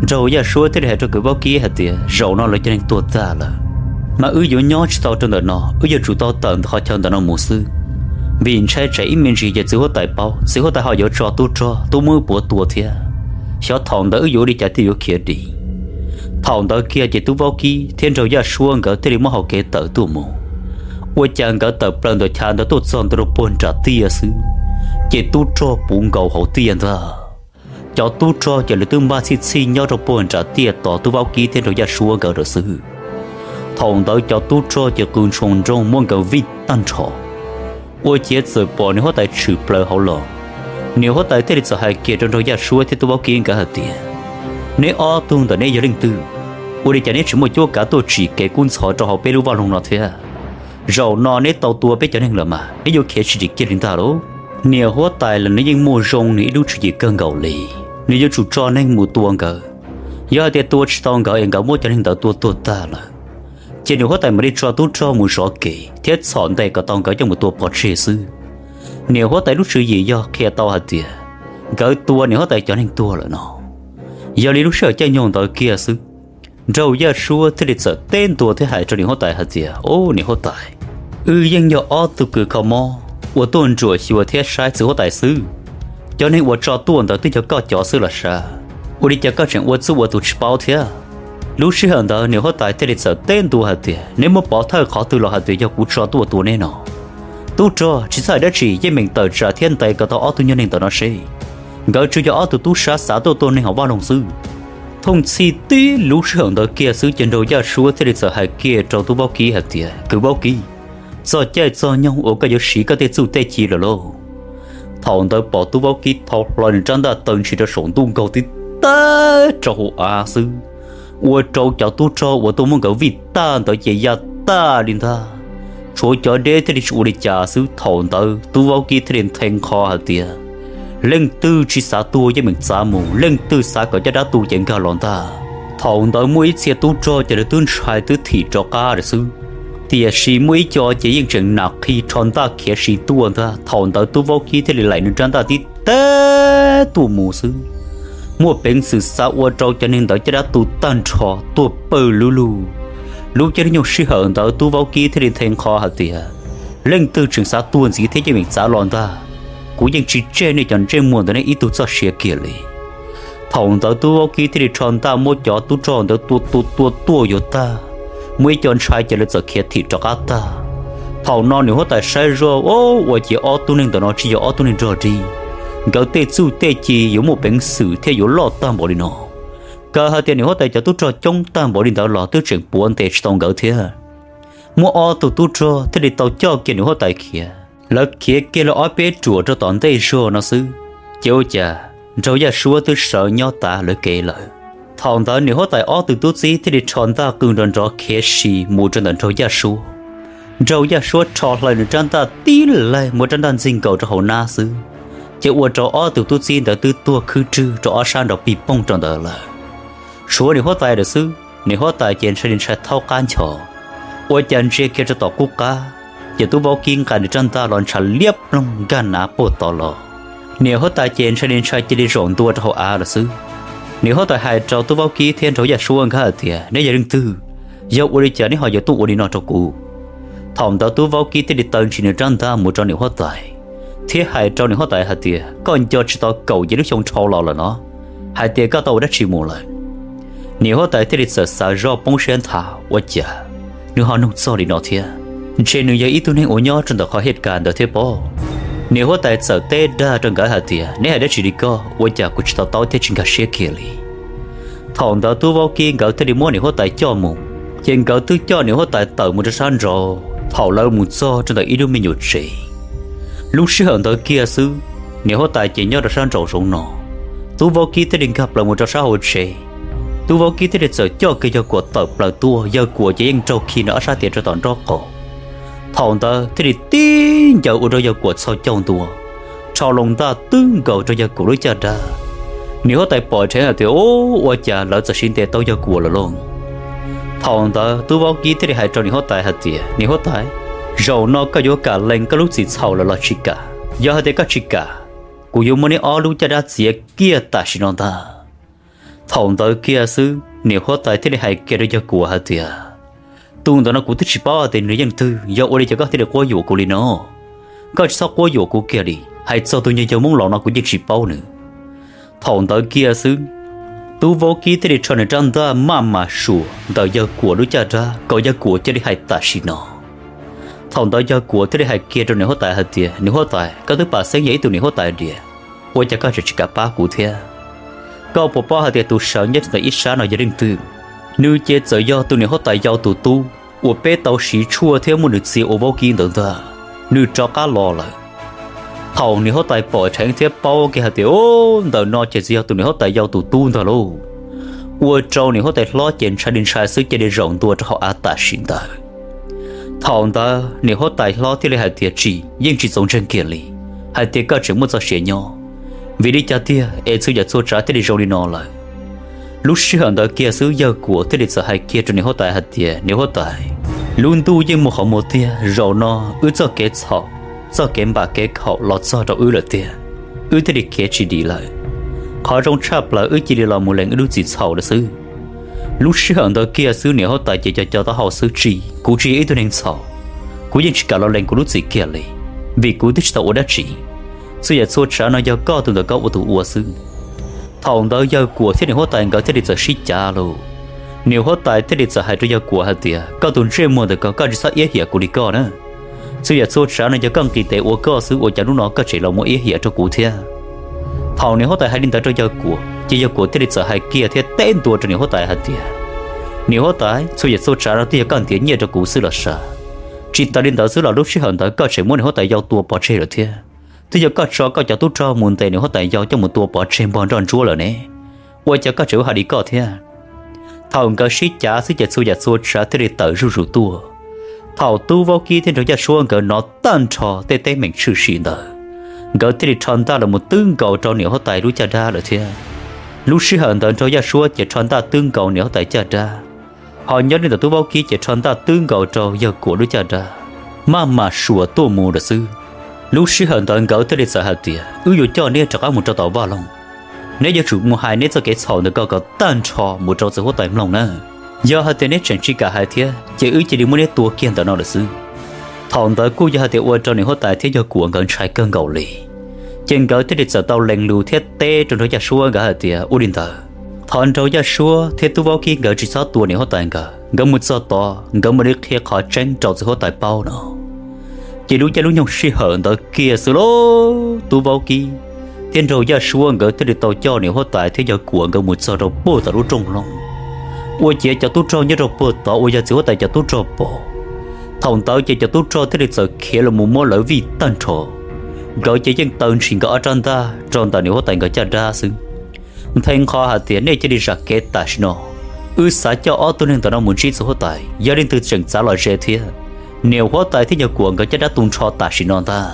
nraug Yaj Suab thiaj li hais rau kwv Vaub Kib hais tias, Zaum no lawv cov neeg tuag tag lawm, mas wb yuav nyob tsis tau rau ntawm no, wb yuav tsum tau tawm ntawm qhov chaw ntawm no mus xwb, vim ntshai tsam ib me ntsis ces txiv huab tais paub, txiv huab tais ho yuav tso tub rog tuaj muab wb puav tua thiab. Xyov thaum ntawd wb yuav ua li cas thiaj yuav khiav dim. Thaum ntawd kiag ces tub Vaub Kib thiab nraug Yaj Suab nkawd thiaj li muab hau kev tawm tuaj mus. Ua cas nkawd tawm plaws ntawm chav ntawd tuaj txog ntua rau puag nram tiaj xwb, ces tub rog puv nkaus hauv tiaj ntag. Cov tub rog ces lawv twb npaj txhij txhij nyob rau puag nram tiaj tos tub Vaub Kib thiab nraug Yaj Suab nkawd lawm xwb. Thaum ntawd cov tub rog ces qw ntshoo nrooj muab nkawd vij tag nrho. Ua ciav txawm pom niam huab tais tshwm plaws hauv los. Niam huab tais thiaj li txawm hais kiag rau nraug Yaj Suab thiab tub Vaub Kib nkawd hais tias, Neb ob tug ntawm neb yog leej twg? Ua li cas neb tsis muaj cuab kav tuaj tsim kev kub ntxhov rau hauv peb lub vaj loog no thiab? Zaum no neb tau tua peb cov neeg lawm mas neb yuav khiav tsis dim kiag li ntag lauj. Niam huab tais los nws yeej muaj zoo nws ib lub tswv yim kawg nkaus li. Nws yuav tsum tso neeg mus tua nkawd. Yog hais tias tua tsis tau nkawd es nkawd muab cov neeg ntawd tua tuag tag lawm, ces niam huab tais mam li tso tub rog mus zov kev thiab txhom ntes kom tau nkawd coj mus tua pov tseg xwb. Niam huab tais lub tswv yim yog qhia tau hais tias nkawd tua niam huab tais cov neeg tuag lawm no. Yog li lub sij hawm caij nyoog ntawd kiag xwb, nraug Yaj Suab thiaj li txawm teb ntua thiab hais rau niam huab tais hais tias, Au niam huab tais, wb yeej yog ob tug kws kho mob uas tuaj ntsuam xyuas thiab saib txiv huab tais xwb. Cov neeg uas tso tuaj ntawd twb yog koj cov xwb los sav. Ua li cas koj tseem ua txuj ua tus tsis paub thiab? Lub sij hawm ntawd niam huab tais thiaj li txawm teb ntua hais tias, Neb muab pov thawj qhov twg los hais tias yog kuv tso tuaj tua neb no? Tub rog tsis txhawj dab tsi, yeej meem tawm tsam thiab ntes kom tau ob tug nyuag neeg ntawm no seb. Nkawd tsuas yog ob tug tub sab xav tuaj tua neeg hauv vaj loog xwb. Thooj txhij tib lub sij hawm ntawd kiag xwb ces nraug Yaj Suab thiaj li txawm hais kiag rau tub Vaub Kib hais tias, Kwv Vaub Kib, txog caij txog nyoog uas koj yuav siv koj tej txuj tej ci lawm lauj. Thaum ntawd pom tub Vaub Kib thau hlo nws rab ntaj taw ntshis rau saum ntuj nkaug tib tag rau hauv av xwb, ua rau cov tub rog uas tuaj muab nkawd vij tag ntawd ces ya tag li ntag. Tshuav cov deb thiaj li tsis ua li cas xwb. Thaum ntawd tub Vaub Kib thiaj li nthe nqho hais tias, Leej twg tsis xav tuag yeej meem txav mus, leej twg xav kom caj dab tu ces nkag los ntag. Thaum ntawd muaj ib txhia tub rog ces lawv twb ntshai twb thim rov qab lawm xwb. Tiam sis muaj ib co ces yeej tseem nam qhi rho ntaj khiav siv tuaj ntag. Thaum ntawd tub Vaub Kib thiaj li laim nws rab ntaj tib tag tuaj mus xwb, muaj peev xwm xav ua rau cov neeg ntawd caj dab tu tag nrho tuag pawg lug lug. Lub caij lub nyoog sij hawm ntawd tub Vaub Kib thiaj li nthe nqho hais tias, Leej twg tseem xav tuag ntxiv thiab yeej meem txav los ntag, kuv yeej tsis tseg nej cov ntsej muag ntawd nej ib tug txoj sia kiag li. Thaum ntawd tub Vaub Kib thiaj li rho ntaj muab cov tub rog ntawd tua tua tua tuaj yuav tag, muaj ib co ntshai ces lawv txawm khiav thim rov qab tag. Thaum no niam huab tais saib zoj, ua ciav ob tug neeg ntawm no tsis yog ob tug neeg nrog ri, nkawd tej txuj tej ci yuav muaj peev xwm thiab yuav loj tag npaum li no. Kawg hais tias niam huab tais cov tub rog coob tag npaum li ntawd los twb tseem puav ntes tsis tau nkawd thiab. Muaj ob tug tub rog thiaj li tau coj kiag niam huab tais khiav. Lawv khiav kiag lawv ob peb ruam rau tom ntej zog no xwb, ces ua cas Nraug Yaj Suab twb sawv nyob tav lawv kev lawm. Thaum ntawd niam huab tais ob tug tub txib thiaj li rho ntaj qw nrov nrov khiav si mus rau ntawm Nraug Yaj Suab. Nraug Yaj Suab rho hlawv nws rab ntaj tib laig muab rab ntaj ntxig nkaus rau hauv nab xwb, ces ua rau ob tug tub txib ntawd twb tuag khwb rwg rau ob sab nrov pig poog rau ntawd lawm. Tshuav niam huab tais lawm xwb, niam huab tais ces ntshai li ntshai thaub qab nchos, ua cas ntsia kiag rau tom qub qab, ces tub vaub kib nqa nws rab ntaj los ntshav liab ploog nkag nav puag tod los. Niam huab tais ces ntshai li ntshai cia li zaum ntua rau hauv av lawm xwb. Niam huab tais hais rau tub vaub kib thiab Nraug Yaj Suab nkawd hais tias, neb yog leej twg? Yog ua li cas neb ho yuav tuaj ua li no rau kuv? Thaum ntawd tub vaub kib thiaj li taw ntsis nws rab ntaj mus rau niam huab tais, thiab hais rau niam huab tais hais tias, koj nco tsis tau kaum yim lub xyoo dhau los lawm no, hais tias koj tau ua dab tsi mus lawm? Niam huab tais thiaj li txawm xav zoj poob siab nthav, ua cas nws ho nug txog li no thiab? Ntshe nws yog ib tug neeg uas nyob rau ntawm qhov hej kas ntawd thiab pob. Niam huab tais txawm teb dag rau nkawd hais tias, neb hais dab tsi li koj, ua cas kuv tsis to taub thiab tsis nkag siab kiag li? Thaum ntawd tub vaub kib nkawd thiaj li muab niam huab tais coj mus, ces nkawd twb coj niam huab tais tawm mus rau sab nraud. Thaum lawv mus txog rau ntawm ib lub me nyuam tsev, lub sij hawm ntawd kiag xwb, niam huab tais ces nyob rau sab nraud zoov no. Tub vaub kib thiaj li nkag plaws mus rau sab hauv tsev. Tub vaub kib thiaj li txawm coj kiag yawg Kuam tawm plaws tuaj, yawg Kuam ces yeej raug khi nws ob sab tes rau tom nraub qaum. Thaum ntawd thiaj li tib ncaws ua rau yawg Kuam txhos caug ntua, rho loo ntaj twb nkaus rau yawg Kuam lub caj dab. Niam huab tais pom dheev hais tias, ua cas lawv txawm siv ntes tau yawg Kuam lawm lauj? Thaum ntawd tub vaub kib thiaj li hais rau niam huab tais hais tias, niam huab tais, zaum no koj yuav kam lees koj lub txim txhaum lawm los tsis kam? Yog hais tias koj tsis kam, kuv yuav muab neb ob lub caj dab txiav kiag tam sim no ntag. Thaum ntawd kiag xwb niam huab tais thiaj li hais kiag rau yawg Kuam hais tias, tus ntawm no kuv twb tsis paub hais tias nws yog leej twg, yog ua li cas koj thiaj li quab yuam kuv li no? Koj tsis txhob quab yuam kuv kiag li, hais txog tus nyuag yawg Hmoob laus no kuv yeej tsis paub nws. Thaum ntawd kiag xwb, tub vaub kib thiaj li rho nws rab ntaj maj mam suam ntawm yawg Kuam lub caj dab kom yawg Kuam cia li hais tam sim no. Thaum ntawd yawg Kuam thiaj li hais kiag rau niam huab tais hais tias, niam huab tais, koj twb pam xeeb yog ib tug niam huab tais diam, ua cas koj tseem tsis kam pab kuv thiab? Koj puas paub hais tias tus sawv nyob rau ntawm ib sab no yog leej twg? Nws ces txawm yog tus niam huab tais yau tus tub uas peb tau siv tshuaj thiab muab nws txiav ua vaub kib ntawd ntag. Nws rov qab los lawm. Thaum niam huab tais pom dheev thiab paub kiag hais tias, ntawm no ces txawm yog tus niam huab tais yau tus tub ntag lauj, ua rau niam huab tais hlob ces ntshai li ntshai xwb cia li zaum ntua rau hauv av tam sim ntawd. Thaum ntawd niam huab tais hlob thiaj li hais tias, tsis, yeej tsis txaus ntseeg kiag li hais tias koj tseem muaj txoj sia nyob. Vim li cas tiag es txhua yam txhua tsav thiaj li zoo li no lawm? Lub sij hawm ntawd kiag xwb yawg Kuam thiaj li txawm hais kiag rau niam huab tais hais tias, niam huab tais, lub ntuj yeej muaj qhov muag tiag, zaum no wb txoj kev txhaum, txoj kev npam kev khaum los txog rau wb lawm tiag. Wb thiaj li khiav tsis dim lawm. Qhov zoo tshaj plaws wb cia li los mus lees wb lub txim txhaum lawm xwb. Lub sij hawm ntawd kiag xwb niam huab tais ces co co taub hau xwb, tsis, kuv tsis yog ib tug neeg txhaum. Kuv yeej tsis kam los lees kuv lub txim kiag li, vim kuv twb tsis tau ua dab tsi. Txhua yam txhua tsav no yog koj tus ntawm koj ua tus ua xwb. Thaum ntawd yawg Kuam thiab niam huab tais nkawd thiaj li txawm sib cav lauj. Niam huab tais thiaj li txawm hais rau yawg Kuam hais tias, koj tus ntsej muag ntawm ko, koj tsis txhob iab hiam kuv li koj na. Txhua yam txhua tsav no yog koj nqis tes ua koj xwb, ua cas hnub no koj tseem los muab iab hiam rau kuv thiab? Thaum niam huab tais hais li ntawd rau yawg Kuam ces yawg Kuam thiaj li txawm hais kiag thiab teb ntua rau niam huab tais hais tias, niam huab tais, txhua yam txhua tsav no twb yog koj ntiav nyiaj rau kuv xwb los sav. Tsis tas li ntawd xwb los lub sij hawm ntawd koj tseem muab niam huab tais yau tua pov tseg lawm thiab. Twb yog koj tso koj cov tub rog mus ntes niam huab tais yau coj mus tua pov tseg npog nroj ntsuab lawm ne. Ua cas koj tseem ua hais li koj thiab? Thaum nkawd sib cav xwb ces txhua yam txhua tsav thiaj li tawm zuj zus tuaj. Thaum tub vaub kib thiab nraug yaj suab nkawd hnov tag nrho tej teeb meem tshwm sim ntawd, nkawd thiaj li rho ntaj los mus twb nkaus rau niam huab tais lub caj dab lawm thiab. Lub sij hawm ntawd nraug yaj suab ces rho ntaj twb nkaus niam huab tais caj dab, ho nyob li ntawm tub vaub kib ces rho ntaj twb nkaus rau yawg Kuam lub caj dab, maj mam suam tuaj mus lawm xwb. Lub sij hawm ntawd nkawd thiaj li txawm hais tias, wb yuav coj neb rov qab mus rau tom vaj loog. Neb yuav tsum mus hais neb txoj kev txhaum ntawm ko kom tag nrho mus rau txiv huab tais mloog na. Yog hais tias neb tseem tsis kam hais thiab ces wb cia li muab neb tua kiag ntawm no lawm xwb. Thaum ntawd kuj yog hais tias ua rau niam huab tais thiab yawg Kuam nkawd ntshai kawg nkaus li, ces nkawd thiaj li txawm tau lees lus thiab teb rau nraug yaj suab nkawd hais tias, ua li ntawd, thov nraug yaj suab thiab tub vaub kib nkawd tsis txhob tua niam huab tais nkawd, nkawd mus txog tod nkawd mam li qhia qhov tseeb rau txiv huab tais paub no. Ces lub caij lub nyoog sij hawm ntawd kiag xwb lauj, tub vaub kib thiab nraug Yaj Suab nkawd thiaj li tau coj niam huab tais thiab yawg Kuam nkawd mus txog rau puag tom lub rooj loog. Ua ciav cov tub rog nyob rau puag tod uas yog txiv huab tais cov tub rog pom. Thaum ntawd ces cov tub rog thiaj li txawm khiav los mus muab lawv vij tag nrho. Nkawd ces yeej taw ntshis nkawd ob rab ntaj rau ntawm niam huab tais nkawd caj dab xwb, nthe nqho hais tias nej cia li zam kev tam sim no, wb xav coj ob tug neeg ntawm no mus ntsib txiv huab tais, yog leej twg tseem txav los ze thiab. Niam huab tais thiab yawg Kuam nkawd caj dab tu nrho tam sim no ntag.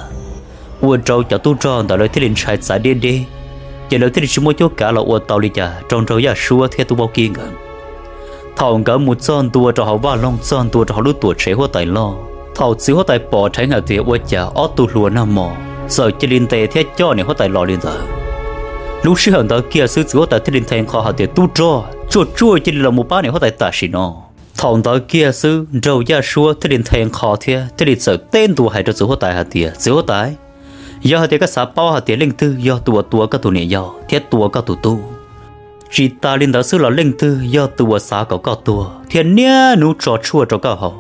Ua rau cov tub rog ntawd lawv thiaj li ntshai txav deb deb, ces lawv thiaj li tsis muaj cuab kav los ua tau li cas rau nraug Yaj Suab thiab tub Vaub Kib nkawd. Thaum nkawd mus txog ntua rau hauv vaj loog, txog ntua rau hauv lub tuam tsev huab tais loj, thaum txiv huab tais pom dheev hais tias ua cas ob tug hluas nag hmo txawm cia li ntes thiab coj niam huab tais los li ntawd. Lub sij hawm ntawd kiag xwb txiv huab tais thiaj li nthe nqho hais tias tub rog, tsuaj tsuaj cia li los mus pab niam huab tais tam sim no. Thaum ntawd kiag xwb nraug Yaj Suab thiaj li nthe nqho thiab thiaj li txawm teb ntua hais rau txiv huab tais hais tias txiv huab tais, yog hais tias koj xav paub hais tias leej twg yog tus uas tua koj tus niam yau thiab tua koj tus tub, tsis tas li ntawd xwb los leej twg yog tus uas xav kom koj tuag thiab niaj hnub tso tshuaj rau koj haus,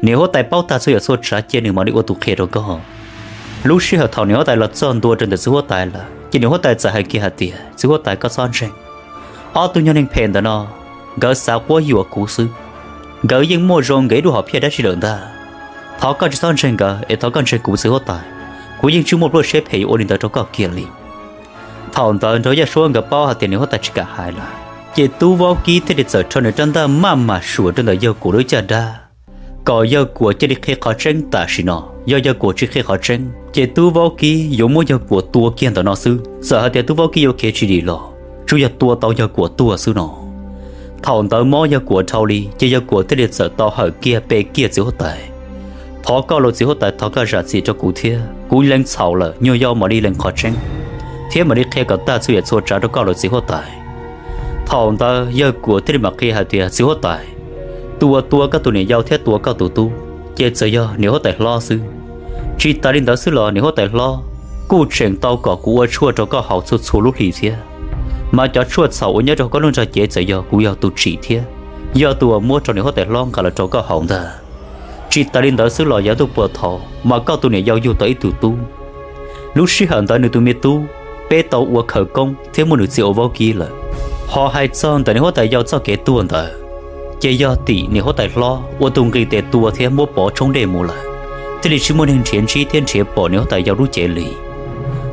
niam huab tais paub tag txhua yam txhua tsav cia nws mam li ua tus qhia rau koj. Lub sij hawm thaum niam huab tais los txog ntua rau ntawm txiv huab tais lawm ces niam huab tais txawm hais kiag hais tias txiv huab tais koj txhob ntseeg, ob tug nyuag neeg phem ntawm no, nkawd xav quab yuam kuv xwb. Nkawd yeej muaj zoo nkawd ib lub hom phiaj dab tsi lawm ntag. Thov koj tsis txhob ntseeg nkawd es thov koj ntseeg kuv txiv huab tais, kuv yeej tsis muaj pluaj siab phem yuav ua li ntawd rau koj kiag li. Thaum ntawd nraug Yaj Suab nkawd paub hais tias niam huab tais tsis kam hais lawm, ces tub Vaub Kib thiaj li txawm rho nws rab ntaj maj mam suam rau ntawm yawg Kuam lub caj dab, kom yawg Kuam cia li qhia qhov tseeb tam sim no. Yog yawg Kuam tsis qhia qhov tseeb ces tub Vaub Kib yuav muab yawg Kuam tua kiag ntawm no xwb. Txawm hais tias tub Vaub Kib yuav khiav tsis dim los tsuas yog tua tau yawg Kuam tuag xwb no. Thaum ntawd mob yawg Kuam dhau li ces yawg Kuam thiaj li txawm tau hawm kiag pe kiag txiv huab tais, thov koj los txiv huab tais, thov koj zam txim rau kuv thiab, kuv lees txhaum lawm, nyuag yau mam li lees qhov tseeb thiab mam li qhia kom tag txhua yam txhua tsav rau koj los txiv huab tais. Thaum ntawd yawg Kuam thiaj li mam qhia hais tias txiv huab tais, tus uas tua koj tus niam yau thiab tua koj tus tub ces txawm yog niam huab tais hlob xwb. Tsis tas li ntawd xwb los niam huab tais hlob kuj tseem tau kom kuv ua tshuaj rau koj haus txhua txhua lub hlis thiab, mas cov tshuaj txhaum uas nyob rau koj lub ntsej cev txawm yog kuv yog tus tsim thiab yog tus uas muab rau niam huab tais hlob nqa los rau koj haus ntag. Tsis tas li ntawd xwb los yav ntuj puag thaum mas koj tus niam yau yug tau ib tug tub. Lub sij hawm ntawd nws tus me tub peb tau ua khawv koob thiab muab nws txia ua vaub kib lawm. Ho hais txog ntawm niam huab tais yau txoj kev tuag ntawd, ces yog tim niam huab tais hlob ua tus nqis tes tua thiab muab pov tshoob dej mus lawm, thiaj li tsis muaj neeg nrhiav ntsib thiab nrhiav pom niam huab tais yau lub cev li.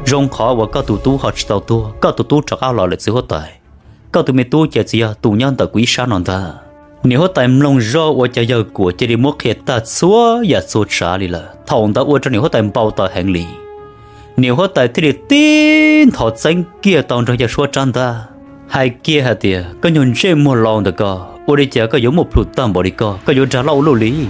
Zoo qhov uas koj tus tub ho tsis tau tuag, koj tus tub rov qab los lawm txiv huab tais. Koj tus me tub ces txawm yog tus nyob ntawm kuv ib sab no ntag. Niam huab tais mloog zoj ua cas yawg Kuam cia li muab qhia tag txhua yam txhua tsav li lawm. Thaum ntawd ua rau niam huab tais npau taws heev li. Niam huab tais thiaj li tib nthov txeeb kiag tau nraug Yaj Suab rab ntaj, hais kiag hais tias, koj nyuag ntsej muag laus ntawm koj, ua li cas koj yuav muaj plhus tag npaum li koj, koj yuav dag loj ua luaj li.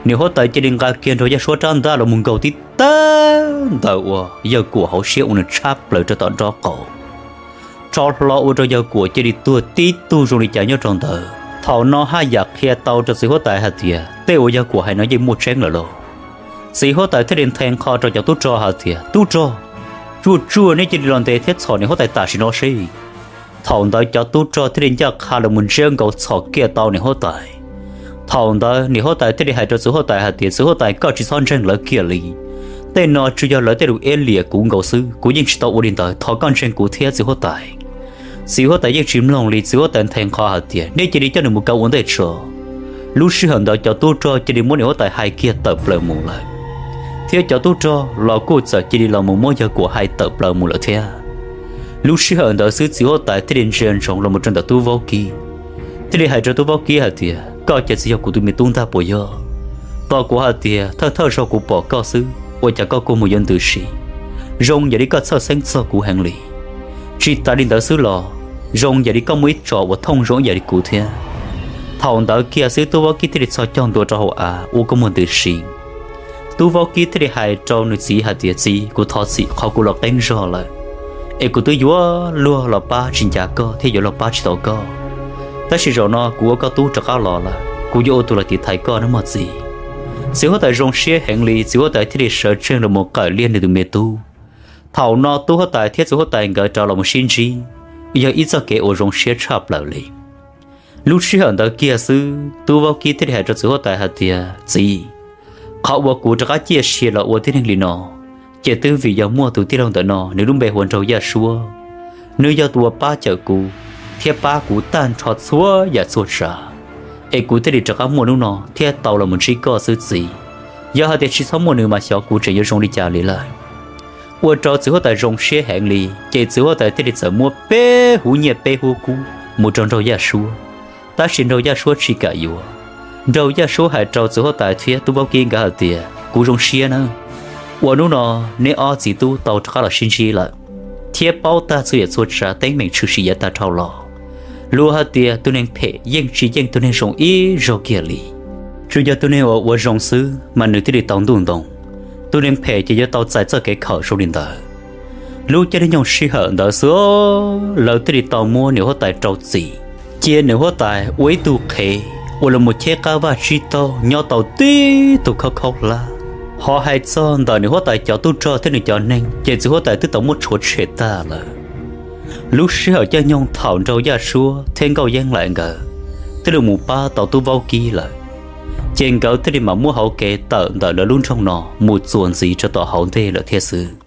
Niam huab tais cia li nqa kiag nraug Yaj Suab rab ntaj los mus nkaug tib tag ntawm uas yawg Kuam hauv siab ua nws tshab plaws rau tom nraub qaum, rho hlo ua rau yawg Kuam cia li tuag tib tug zoo li cas nyob rau ntawd. Thaum no haj yam qhia tau rau txiv huab tais hais tias tej uas yawg Kuam hais no yeej muaj tseeb lawm lauj. Txiv huab tais thiaj li nthe nqho rau cov tub rog hais tias, tub rog, tsuaj tsuaj neb cia li los ntes thiab txhom niam huab tais tam sim no seb. Thaum ntawd cov tub rog thiaj li ncaj qha los mus ntsiab nkaus txhom kiag tau niam huab tais. Thaum ntawd niam huab tais thiaj li hais rau txiv huab tais hais tias, txiv huab tais, koj tsis txhob ntseeg lawv kiag li. Tej no tsuas yog lawv tej lus iab liam kuv nkaus xwb, kuv yeej tsis tau ua li ntawd, thov koj ntseeg kuv thiab txiv huab tais. Txiv huab tais yeej tsis mloog li, txiv huab tais nthe nqho hais tias, nej cia li coj nws mus kaw ua ntej tso. Lub sij hawm ntawd cov tub rog cia li muab niam huab tais hais kiag tawm plaws mus lawm, thiab cov tub rog los kuj txawm cia li los mus muab yawg Kuam hais tawm plaws mus lawm thiab. Lub sij hawm ntawd xwb txiv huab tais thiaj li ntsia ntsoov los mus rau ntawm tub vaub kib, thiaj li hais rau tub vaub kib hais tias, koj ces txawm yog kuv tus me tub ntag puas yog? Tos kuv hais tias thawj thawj zaug kuv pom koj xwb ua cas koj kua muag yuav ntws si, zoo yam li koj txhawj xeeb txog kuv heev li. Tsis tas li ntawd xwb los zoo yam li koj muaj ib tso uas thooj zoo ib yam li kuv thiab. Thaum ntawd kiag xwb tub vaub kib thiaj li txhos caug ntua rau hauv av ua kua muag ntws si. Tub vaub kib thiaj li hais rau nws txiv hais tias, txiv, kuv thov txim qhov kuv los qeeb zog lawm, es kuv twb yuav luag los pab tsis ncav koj thiab yuav luag pab tsis tau koj. Tab sis zaum no kuv ua koj tub rov qab los lawm, kuv yuav ua tus los tiv thaiv koj nawb mog txiv. Txiv huab tais zoo siab heev li, txiv huab tais thiaj li sawv tsees los mus qawm liag nws tus me tub. Thaum no tub huab tais thiab txiv huab tais nkawd rov los mus sib ntsib, yog ib txoj kev uas zoo siab tshaj plaws li. Lub sij hawm ntawd kiag xwb tub vaub kib thiaj li hais rau txiv huab tais hais tias, txiv, qhov uas kuv rov qab ciaj sia los ua tib neeg li no, Ces twb vim yog muaj tus tij laug ntawm no, nws lub npe hu ua Nraug Yaj Suab, nws yog tus uas pab cawm kuv thiab pab kuv tag nrho txhua yam txhua tsav, es kuv thiaj li rov qab muaj hnub no thiab tau los mus ntsib koj xwb txiv. Yog hais tias tsis txhob muaj nws mas xyov kuv tseem yuav zoo li cas li lawm. Ua rau txiv huab tais zoo siab heev li, ces txiv huab tais thiaj li txawm muab peb hub nyiaj peb hub kub mus rau Nraug Yaj Suab. Tab sis Nraug Yaj Suab tsis kam yuav. Nraug Yaj Suab hais rau txiv huab tais thiab tub vaub kib nkawd hais tias, kuv zoo siab nawb uas hnub no neb ob txiv tub tau rov qab los sib ntsib lawm, thiab paub tag txhua yam txhua tsav teeb meem tshwm sim yav tag dhau los. Luag hais tias tus neeg phem yeej tsis yeej tus neeg zoo ib zaug kiag li. Tsuas yog tus neeg uas ua zoo xwb mas nws thiaj li tau ntuj ntoo, tus neeg phem ces yuav tau txais txoj kev khawm zoo li ntawd. Lub caij lub nyoog sij hawm ntawd xwb, lawv thiaj li tau muab niam huab tais rau txim, cia niam huab tais ua ib tug qhev uas los mus cheb qab vaj tsib taug nyob tau tib tug khaub khaub hlab. Ho hais txog ntawm niam huab tais cov tub rog thiab nws cov neeg ces txiv huab tais twb tau muab tshuav tshem tag lawm. Lub sij hawm caij nyoog thaum Nraug Yaj Suab thiab Nkauj Yeeb Laim nkawd twb los mus pab tau tub vaub kib lawm, ces nkawd thiaj li mam muab hauv kev tawm ntawm lawv lub nroog no mus txuas ntxiv rau tom hauv ntej lawm thiab xwb.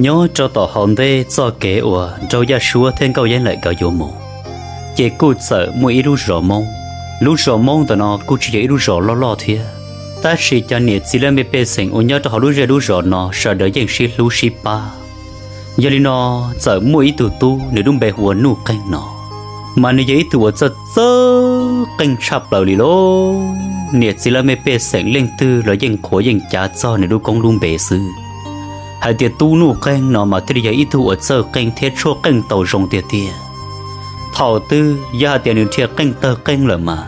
Nyob rau tom hauv ntej txoj kev uas Nraug Yaj Suab thiab Nkauj Yeeb Laim nkawd yuav mus, ces kuj txawm muaj ib lub zos Hmoob. Lub zos Hmoob ntawm no kuj tsis yog ib lub zos loj loj thiab, tab sis cov niam txiv laj mej pej xeem uas nyob rau hauv lub zej lub zos no sawv daws yeej sib hlub sib pab. Yog li no, txawm muaj ib tug tub nws lub npe hu ua Nuj Qeeg no, mas nws yog ib tug uas txawj txawj qeej tshaj plaws li lauj. Niam txiv laj mej pej xeem leej twg los yeej qhuas yeej cav txog nws lub koob lub npe xwb, hais tias tub Nuj Qeeg no mas thiaj li yog ib tug uas txawj qeej thiab tshuab qeej tau zoo tiag tiag. Thaum twg yog hais tias nws dhia qeej tawg qeej lawm mas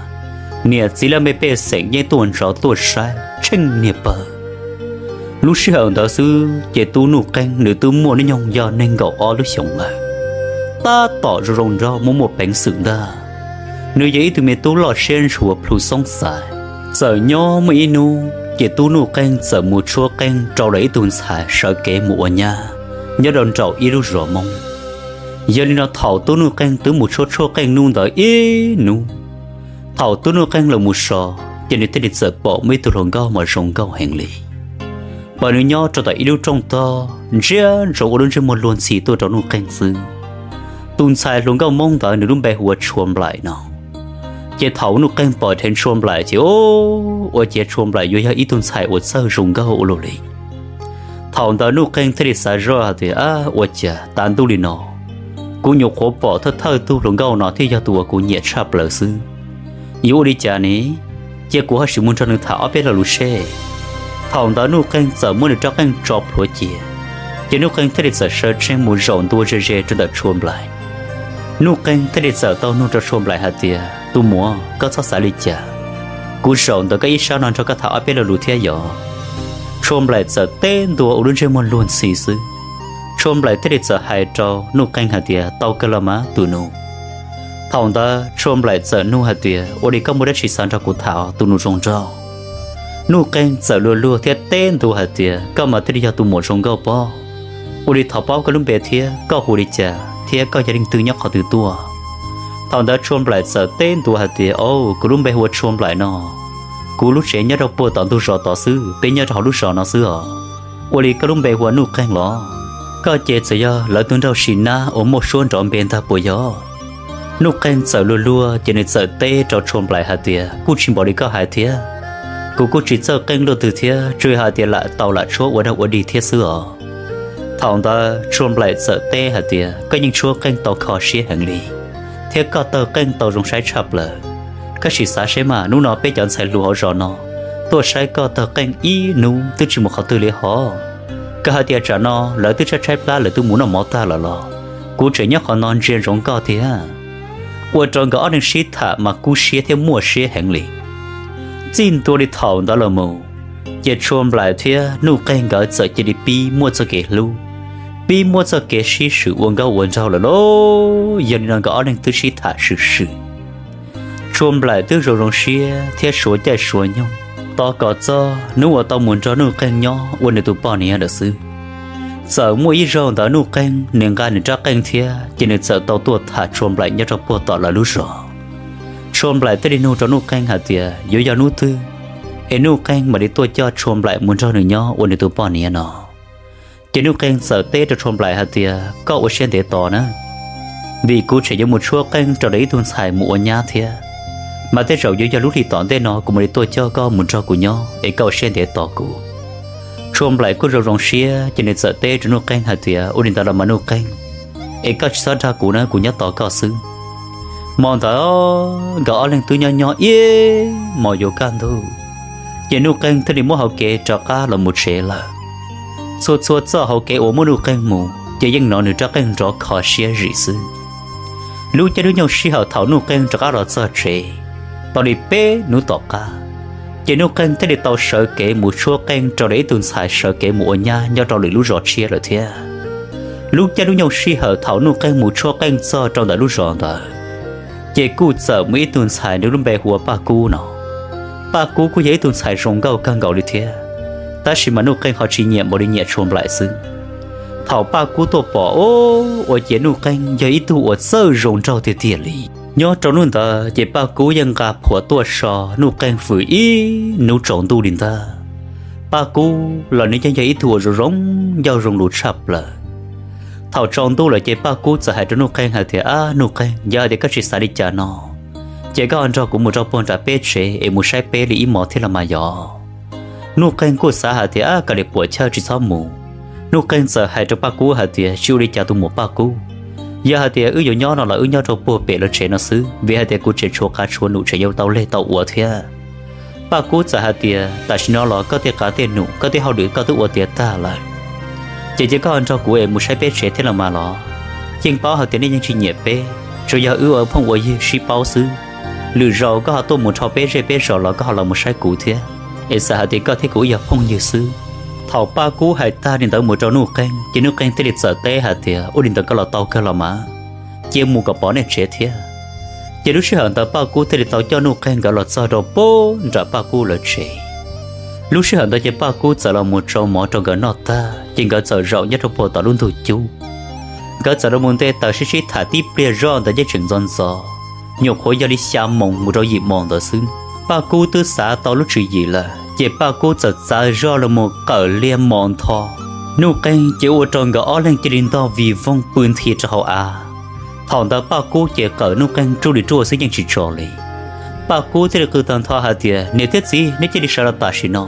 niam txiv laj mej pej xeem yeej tuaj ntsov tuaj saib tsheej niag pawg. Lub sij hawm ntawd xwb ces tub Nuj Qeeg nws twb muaj hnub nyoog yog nees nkaum ob lub xyoos lawm, tab tom zoo zoo nraug muaj muaj peev xwm ntag. Nws yog ib tug me tub loj siab ntshua plhu xoob xais. Txawm nyob muaj ib hnub ces tub Nuj Qeeg txawm mus tshuab qeej rau lawv ib tug ntxhais sawv kev mus ua nyab nyob rau nraum ib lub zos Hmoob. Yog li no thaum tub Nuj Qeeg twb mus tshuab tshuab qeej hnub ntawd ib hnub, thaum tub Nuj Qeeg los mus so, ces nws thiaj li txawm pom muaj ib tug hluas nkauj mas zoo nkauj heev li. Pom nws nyob rau tom ib lub rooj tog ntsia ntsoov ua lub ntsej muag luag ntxhi tuaj rau Nuj Qeeg xwb. Tus ntxhais hluas nkauj Hmoob ntawd nws lub npe hu ua Tshua Nplaim no. Ces thaum Nuj Qeeg pom dheev Tshua Nplaim ces ua ciav Tshua Nplaim yuav yog ib tug ntxhais uas txawj zoo nkauj ua luaj li. Thaum ntawd Nuj Qeeg thiaj li xav zoj hais tias, ua cas tav ntuj li no kuv nyuam qhuav pom thawj thawj tug hluas nkauj no thiaj yog tus uas kuv nyiam tshaj plaws xwb. Yuav ua li cas ne? Cia kuv ho sim mus nrog nws tham ob peb lo lus seb. Thaum ntawd Nuj Qeeg txawm muab nws rab qeej tso plhuav cia, ces Nuj Qeeg thiaj li txawm sawv tsees mus zaum ntua ze ze rau ntawm Tshua Nplaim. Nuj Qeeg thiaj li txawm tau nug rau Tshua Nplaim hais tias, tus muam, koj txhob xav li cas, kuv zaum ntawm koj ib sab no nrog koj tham ob peb lo lus thiab yom? Tshua Nplaim txawm teb ntua ua lub ntsej muag luag ntxhi xwb. Tshua Nplaim thiaj li txawm hais rau Nuj Qeeg hais tias, tau kawg los mas tus nus. Thaum ntawd Tshua Nplaim txawm nug hais tias, ua li koj muaj dab tsi xav nrog kuv tham tus nus zoo nraug? Nuj Qeeg txawm luag luag thiab teb ntua hais tias, koj mas thiaj li yog tus muam zoo nkauj pob. Ua li thov paub koj lub npe thiab koj hu li cas thiab koj yog leej twg nyob qhov twg tuaj? Thaum ntawd Tshua Nplaim txawm teb ntua hais tias, au, kuv lub npe hu ua Tshua Nplaim no. Kuv lub tsev nyob rau puag tom ntug zos tod xwb, peb nyob rau hauv lub zos no xwb os. Ua li koj lub npe hu ua Nuj Qeeg los? Koj ces txawm yog lawv tus nraug Sim Nab uas muaj suab nrov npe ntag puas yog? Nuj Qeeg txawm luag luag ces nws txawm teb rau Tshua Nplaim hais tias, kuj tsis npaum li koj hais thiab. Kuv kuj tsis txawj qeej luaj twg thiab, tsuas yog hais tias lam taus lam tshuab ua dag ua dig thiab xwb os. Thaum ntawd Tshua Nplaim txawm teb hais tias, koj yeej tshuab qeej tau kho siab heev li, thiab koj tawg qeej tau zoo saib tshaj plaws. Koj sim xav seb mas, hnub no peb cov ntxhais hluas hauv zos no tuaj saib koj tawg qeej ib hnub twb tsis mus qhov twg li hos. Koj hais tias tsam no lawv twb tshaib tshaib plab lawv twb mus noj mov tag lawm los? Kuv tseem nyob qhov no ntsia ntsoov koj thiab. ua rau nkawd ob leeg sib tham mas kub siab thiab muaj siab heev li. Txij ntua li thaum ntawd los mus, ces Tshua Nplaim thiab Nuj Qeeg nkawd txawm cia li pib muaj txoj kev hlub, pib muaj txoj kev sib swm ua nkauj ua nraug lawm lauj. Yog li no nkawd ob leeg twb sib tham swm swm. Tshua Nplaim twb zoo zoo siab thiab suav caij suav nyoog tos kom txog hnub uas tau mus nrog Nuj Qeeg nyob ua nws tus poj niam lawm xwb. Txawm muaj ib zaug ntawd Nuj Qeeg nws nqa nws rab qeej thiab ces nws txawm tau tuaj tham Tshua Nplaim nyob rau puag tom lawv lub zos. Tshua Nplaim thiaj li nug rau Nuj Qeeg hais tias yuav yog hnub twg es Nuj Qeeg mam li tuaj coj Tshua Nplaim mus nrog nws nyob ua nws tus poj niam no. Ces Nuj Qeeg txawm teb rau Tshua Nplaim hais tias koj ua siab ntev tos na, vim kuv tseem yuav mus tshuab qeej raws li ib tug ntxhais mus ua nyab thiab, mas tej zaum yuav yog lub hlis tom ntej no kuv mam li tuaj coj koj mus nrog kuv nyob es koj ua siab ntev tos kuv. Tshua Nplaim kuj zoo zoo siab ces nws txawm teb rau Nuj Qeeg hais tias ua li ntawd los mas Nuj Qeeg, es koj tsis txhob dag kuv na, kuv nyob tos koj xwb. Hmo ntawd nkawd ob leeg twb nyob nyob ib hmos yuav kaj ntug, ces Nuj Qeeg thiaj li muab hauv kev rov qab los mus tsev lawm. Txhua txhua txoj hauv kev uas muaj Nuj Qeeg mus ces yeej hnov nws rab qeej nrov kho siab zim xwb. Lub caij lub nyoog sij hawm thaum Nuj Qeeg rov qab los txog tsev, tau li peb hnub tom qab, ces Nuj Qeeg thiaj li tau sawv kev mus tshuab qeej raws li ib tug ntxhais sawv kev mus ua nyab nyob rau lwm lub zos tshiab lawm thiab. Lub caij lub nyoog sij hawm thaum Nuj Qeeg mus tshuab qeej txog rau ntawm lub zos ntawd, ces kuj txawm muaj ib tug ntxhais nws lub npe hu ua Paj Kub no. Paj Kub kuj yog ib tug ntxhais zoo nkauj kawg nkaus li thiab, tab sis mas Nuj Qeeg ho tsis nyiam npaum li nyiam Tshua Nplaim xwb. Thaum Paj Kub tuaj pom, ua ciav Nuj Qeeg yog ib tug uas txawj zoo nraug tiag tiag li. Nyob rau hnub ntawd ces Paj Kub yeej nqa phuam tuaj so Nuj Qeeg fwm ib hnub tsaus ntuj li ntag. Paj Kub los nws yeej yog ib tug uas zoo zoo ncauj zoo lus tshaj plaws. Thaum tsaus ntuj lawm ces Paj Kub txawm hais rau Nuj Qeeg hais tias, Ab Nuj Qeeg, yog hais tias koj tsis xav li cas no, ces koj ho nrog kuv mus rau puag nram peb tsev es mus saib peb li ib hmos thiab los mas yog. Nuj Qeeg kuj xav hais tias, Ab, koj li puam chawj tsis txhob mus. Nuj Qeeg txawm hais rau Paj Kub hais tias, Tsis ua li cas tus muam Paj Kub, yog hais tias wb yuav nyob no los wb nyob rau puag pem lawv tsev no xwb, vim hais tias kuv tseem tshuav qav tshuav num tseem yuav tau leg tau ua thiab. Paj Kub txawm hais tias, Tam sim no los koj tej qav tej num koj tej hauj lwm koj twb ua tiav tag lawm, ces cia koj nrog kuv es mus saib peb tsev thiab los mas los. Yeej paub hais tias nej yeej tsis nyiam peb, tsuas yog wb ua phooj ua ywg sib paub xwb. Lwm zaus koj ho tuaj mus rau peb zej peb zos los koj ho los mus saib kuv thiab, es xav hais tias koj thiab kuv wb yog phooj ywg xwb. Thaum Paj Kub hais tag li ntawd mus rau Nuj Qeeg ces Nuj Qeeg thiaj li txawm teb hais tias, Ua li ntawd koj los tau kawg los mas, cia mus kom pom nej tsev thiab. Ces lub sij hawm ntawd Paj Kub thiaj li tau coj Nuj Qeeg nkawd los txog rau puag nram Paj Kub lawv tsev. Lub sij hawm ntawd ces Paj Kub txawm los mus tsau mov rau nkawd noj tag ces nkawd txawm zaum nyob rau puag tom lub ntug cub. Nkawd txawm los mus nte taws sib sib tham tib pliag zoj ntawd yeej tseem ntxov ntxov, nyuam qhuav yog li xya moos mus rau yim moos ntawd xwb. Paj Kub twb xav tau lub tswv yim lawm ces Paj Kub txawm txav zoj los mus qawm liag mos ntho. Nuj Qeeg ces ua rau nkawd ob leeg cia li ntog vij voog pw nthi rau hauv av. Thaum ntawd Paj Kub ces qawm Nuj Qeeg ruaj li ruaj xwb yeej tsis tso li. Paj Kub thiaj li qw tag ntho hais tias, Niam thiab txiv, neb cia li sawv los tam sim no,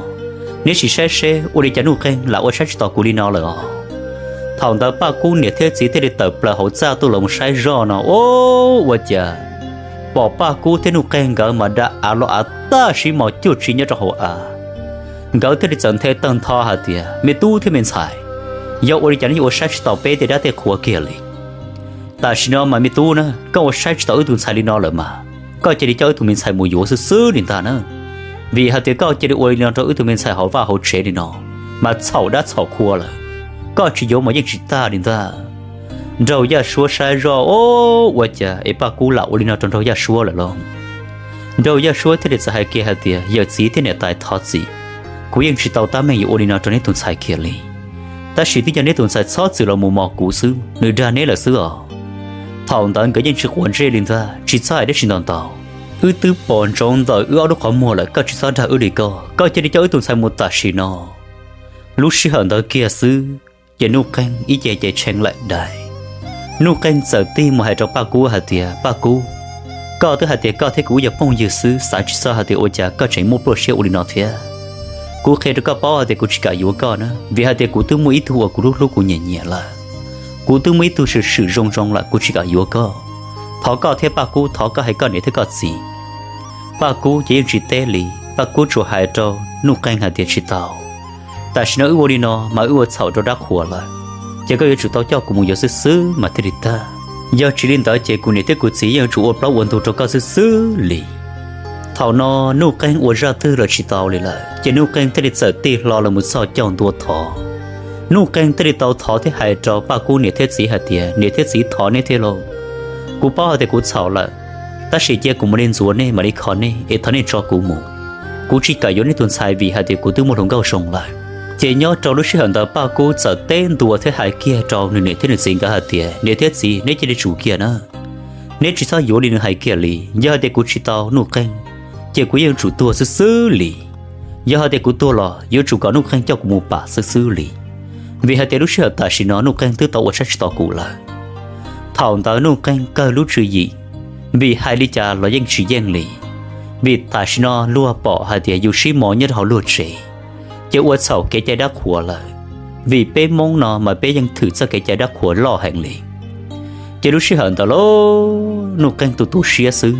neb sim saib seb ua li cas Nuj Qeeg lam ua saib tsis taus kuv li no lawm os. Thaum ntawd Paj Kub niam thiab txiv thiaj li tawm plaws hauv txaj tuaj los mus saib zoj no, ua cas pom Paj Kub thiab Nuj Qeeg nkawd mas da av los av tag sib mos cuag tsi nyob rau hauv av. Nkawd thiaj li txawm nthe tawg ntho hais tias, Me tub thiab me ntxhais, yog ua li cas neb yuav ua saib tsis taus peb tej dab tej qhua kiag li? Tam sim no mas me tub na, koj ua saib tsis taus wb tus ntxhais li no lawm mas, koj cia li coj wb tus me ntxhais mus yuav xwb xwb li ntag na. Vim hais tias koj cia li ua li no rau wb tus me ntxhais hauv vaj hauv tsev li no, mas txhaum dab txhaum qhua lawm. Koj tsis yuav mas yeej tsis tag li ntag. Nraug Yaj Suab saib zoj, Ua cas es Paj Kub lam ua li no rau Nraug Yaj Suab lawm los? Nraug Yaj Suab thiaj li txawm hais kiag hais tias, Yawm txiv thiab niam tais thov txim, kuv yeej tsis tau tab meeg yuav ua li no rau neb tus ntxhais kiag li. Tab sis twb yog neb tus ntxhais txhob txwm los mus mos kuv xwb, nws dag neb lawm xwb os. Thaum ntawd nkawd yeej tsis quav ntsej li ntag, tsis txhob hais dab tsi ntau ntau. Wb twb pom ntsoov ntawm wb ob lub qhov muag lawm, koj tsis txhob dag wb li ko, koj cia li coj wb tus ntxhais mus tam sim no. Lub sij hawm ntawd kiag xwb, ces Nuj Qeeg ib ce ces tshee laim dais. Nuj Qeeg txawm tig mus hais rau Paj Kub hais tias, Paj Kub, koj twb hais tias koj thiab kuv wb yog phooj ywg xwb, xav tsis txog hais tias ua cas koj tseem muaj pluaj siab ua li no thiab. Kuv qhia rau koj paub hais tias kuv tsis kam yuav koj na, vim hais tias kuv twb muaj ib tug uas kuv hlub hlub kuv nyiam nyiam lawm. Kuv twb muaj ib tug swm swm zoo zoo lawm, kuv tsis kam yuav koj. Thov koj thiab Paj Kub, thov koj hais koj niam thiab koj txiv. Paj Kub ces yeej tsis teb li, Paj Kub tsuas hais rau Nuj Qeeg hais tias, Tsis tau, tam sim no wb ua li no mas wb ua txhaum rau dab qhuas lawm, ces koj yuav tsum tau coj kuv mus yuav xwb xwb mas thiaj li tag. Yog tsis li ntawd ces kuv niam thiab kuv txiv yeej yuav tsum ua plaub ua ntug rau koj xwb xwb li. Thaum no Nuj Qeej ua zaj twg los tsis tau li lawm ces Nuj Qeej thiaj li txawm tig hlo los mus txog coj ntua thov. Nuj Qeej thiaj li tau thov thiab hais rau Paj Kub niam thiab txiv hais tias, niam thiab txiv, thov nej thiab lauj. Kuv paub hais tias kuv txhaum lawm, tab sis cia kuv mam li ntxuav nej mam li kho nej es thov nej tso kuv mus. Kuv tsis kam yuav nej tus ntxhais vim hais tias kuv twb muaj hluas nkauj zoo lawm. Ces nyob rau lub sij hawm ntawd Paj Kub txawm teb ntua thiab hais kiag rau nws niam thiab nws txiv nkawd hais tias, niam thiab txiv, neb cia li tsum kiag na. Neb tsis txhob yuav li nws hais kiag li. Yog hais tias kuv tsis tau Nuj Qeej, ces kuv yeej tsum tuag xwb xwb li. Yog hais tias kuv tuag los yuav tsum kom Nuj Qeej coj kuv mus pam xwb xwb li. Vim hais tias lub sij hawm tam sim no Nuj Qeej twb tau ua saib tsis tau kuv lawm. Thaum ntawd Nuj Qeej kawg lub tswv yim, vim hais li cas los yeej tsis yeej li. Vim tam sim no luag pom hais tias yus sib mos nyob rau hauv luag tsev, ces ua txhaum kev cai dab qhuas lawm. Vim peb Hmoob no mas peb yeej thwm txoj kev cai dab qhuas loj heev li. Ces lub sij hawm ntawd los Nuj Qeej tus tu siab xwb,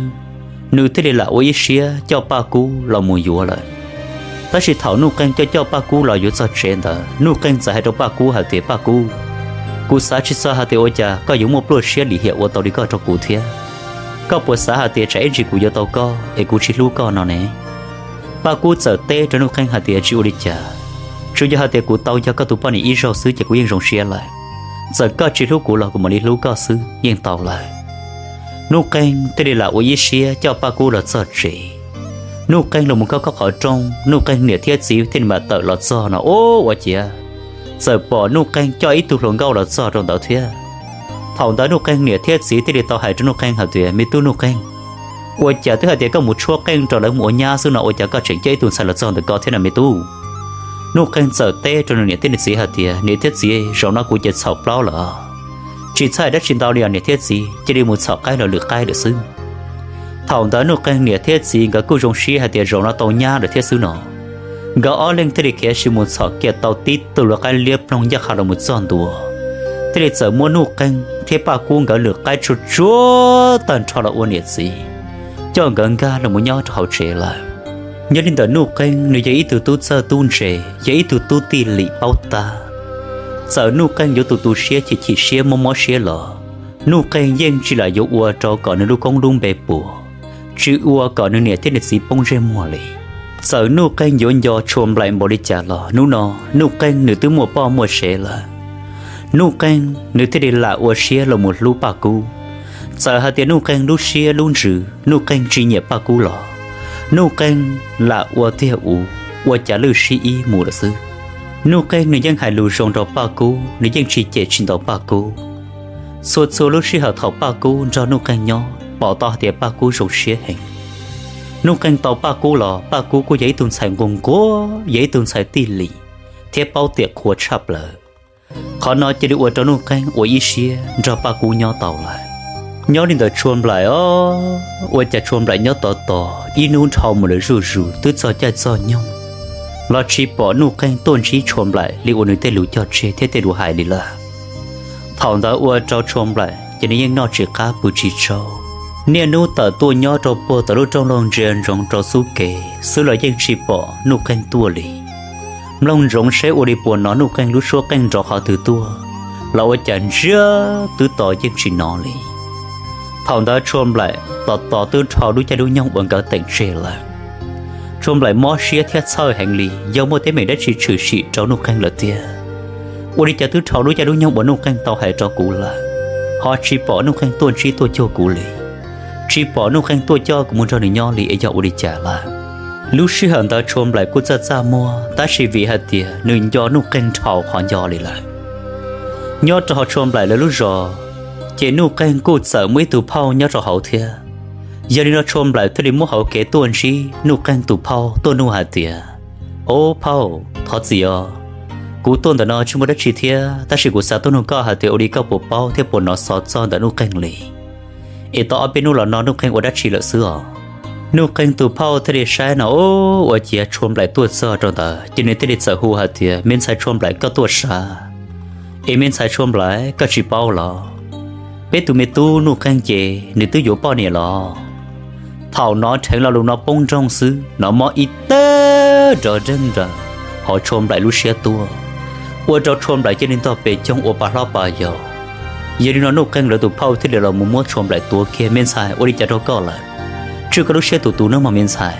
nws thiaj li lam ua ib siab coj Paj Kub los mus yuav lawm. Tab sis thaum Nuj Qeej coj coj Paj Kub los yuav txog tsev ntawd, Nuj Qeej txawm hais rau Paj Kub hais tias, Paj Kub, kuv xav tsis txog hais tias ua cas koj yuav muaj pluaj siab lim hiam ua tau li koj rau kuv thiab. Koj puas xav hais tias tsam ib ntsis kuv yuav tau koj es kuv tsis hlub koj no ne? Paj Kub txawm teb rau Nuj Qeej hais tias, tsis ua li cas, tsuas yog hais tias kuv tau yog koj tus poj niam ib zaug xwb ces kuv yeej zoo siab lawm. Txawm koj tsis hlub kuv los kuv mam li hlub koj xwb yeej tau lawm. Nuj Qeej thiaj li lam ua ib siab coj Paj Kub los txog tsev. Nuj Qeej los mus khob khob qhov rooj, Nuj Qeej niam thiab txiv thiaj li mam tawm los txog no, Ub, ua ciav txawm pom Nuj Qeej coj ib tug hluas nkauj los txog rau ntawd thiab. Thaum ntawd Nuj Qeej niam thiab txiv thiaj li tau hais rau Nuj Qeej hais tias, me tub Nuj Qeej, ua cas twb hais tias koj mus tshuab qeej rau lawv mus ua nyab xwb no ua cas koj tseem coj ib tug ntxhais los txog ntawm ko thiab na me tub? Nuj Qeej txawm teb rau nws niam thiab nws txiv hais tias, niam thiab txiv, zaum no kuv ces txhaum plaub lawm os. Tsis txhawj dab tsi ntau li os niam thiab txiv, cia li mus txhom qaib los lwm qaib lawm xwb. Thaum ntawd Nuj Qeej niam thiab txiv nkawd kuj zoo siab hais tias zaum no tau nyab lawm thiab xwb no. Nkawd ob leeg thiaj li khiav sim mus txhom kiag tau tib tug lub qaib liab ploog ncaj qha los mus txog ntua, thiaj li txawm muab Nuj Qeej thiab Paj Kub nkawd lwm qaib tsuag tsuag tag nrho los ua niam txiv, coj nkawd nkag los mus nyob rau hauv tsev lawm. Nyob li ntawm Nuj Qeej, nws yog ib tug tub txawj tub ntse, yog ib tug tub tij lim paub tab. Txawm Nuj Qeej yuav tus tu siab chim chim siab mob mob siab los, Nuj Qeej yeej tsis lam yuav ua rau kom nws lub koob lub npe puas, tsis ua kom nws niam thiab nws txiv poob ntsej muag li. Txawm Nuj Qeej yuav nco Tshua Nplaim npaum li cas los hnub no Nuj Qeej nws twb muaj poj muaj sev lawm. Nuj Qeej nws thiaj li lam ua siab los mus hlub Paj Kub. Txawm hais tias Nuj Qeej lub siab lub ntsws Nuj Qeej tsis nyiam Paj Kub los, Nuj Qeej lam ua tiag ua cas lwj sib ib mus lawm xwb. Nuj Qeej nws yeej hais lus zoo rau Paj Kub, nws yeej tsis cem tsis ntaus Paj Kub. Txhua txhua lub sij hawm thaum Paj Kub nrog Nuj Qeej nyob pom tau hais tias Paj Kub zoo siab heev. Nuj Qeej tau Paj Kub los Paj Kub kuj yog ib tug ntxhais nquag nquag, yog ib tug ntxhais tij lim thiab paub tiam qhua tshaj plaws. Qhov no cia li ua rau Nuj Qeej ua ib siab nrog Paj Kub nyob tau lawm. Nyob li ntawm Tshua Nplaim os, ua cas Tshua Nplaim nyob tos tos ib hnub dhau mus lawm zuj zus twb txog caij txog nyoog los tsis pom Nuj Qeej tuaj ntsib Tshua Nplaim li uas nws tej lus cog tseg thiab tej lus hais li lawm. Thaum ntawd ua rau Tshua Nplaim ces nws yeej noj tsis qab pw tsis tsaug. Niaj hnub tawm tuaj nyob rau puag tom lub rooj laug ntsia ntsoov rau xub kev xwb los yeej tsis pom Nuj Qeej tuaj li. Mloog ntsoov seb ua li puas hnov Nuj Qeej lub suab qeej nrov qhov twg tuaj los ua cas ntsiag twb to yeej tsis hnov li. Thaum ntawd Tshua Nplaim tos tos twb dhau lub caij lub nyoog uas nkawd teem tseg lawm. Tshua Nplaim mob siab thiab txhawj heev li, yog muaj teeb meem dab tsi tshwm sim rau Nuj Qeej lawm tiag. Ua li cas twb dhau lub caij lub nyoog uas Nuj Qeej tau hais rau kuv lawm, ho tsis pom Nuj Qeej tuaj ntsib tuaj cuag kuv li, tsis pom Nuj Qeej tuaj coj kuv mus nrog nws nyob li es yog ua li cas lawm? Lub sij hawm ntawd Tshua Nplaim kuj txaj txaj muag tab sis vim hais tias nws nco Nuj Qeej dhau qhov nco li lawm. Nyob rau hauv Tshua Nplaim lawv lub zos, ces Nuj Qeej kuj txawm muaj ib tug phauj nyob rau hauv thiab. Yog li no Tshua Nplaim thiaj li muab hauv kev tuaj ntsib Nuj Qeej tus phauj tuaj nug hais tias, Ob phauj, thov txim os, kuv tuaj ntawm no tsis muaj dab tsi thiab tab sis kuv xav tuaj nug koj hais tias ua li koj puas paub thiab puas hnov xov txog ntawm Nuj Qeej li, es tau ob peb hnub los no Nuj Qeej ua dab tsi lawm xwb os? Nuj Qeej tus phauj thiaj li saib no, ua ciav Tshua Nplaim tuaj txog rau ntawd ces nws thiaj li txawm hu hais tias, Me ntxhais Tshua Nplaim, koj tuaj sav es me ntxhais Tshua Nplaim, koj tsis paub los peb tus me tub Nuj Qeej ces nws twb yuav poj niam los? Thaum hnov dheev lo lus no poob nroog xwb hnov mob ib teg nrov nreeg nraws hauv Tshua Nplaim lub siab tuaj, ua rau Tshua Nplaim cia li ntog pes coog ua pa hlob pa yau. Yog li no Nuj Qeeg lawv tus phauj thiaj li los mus muab Tshuas Nplaim tuav kiag, me ntxhais, ua li cas rau koj lawm? Tswj koj lub siab tus tus nawb mog me ntxhais.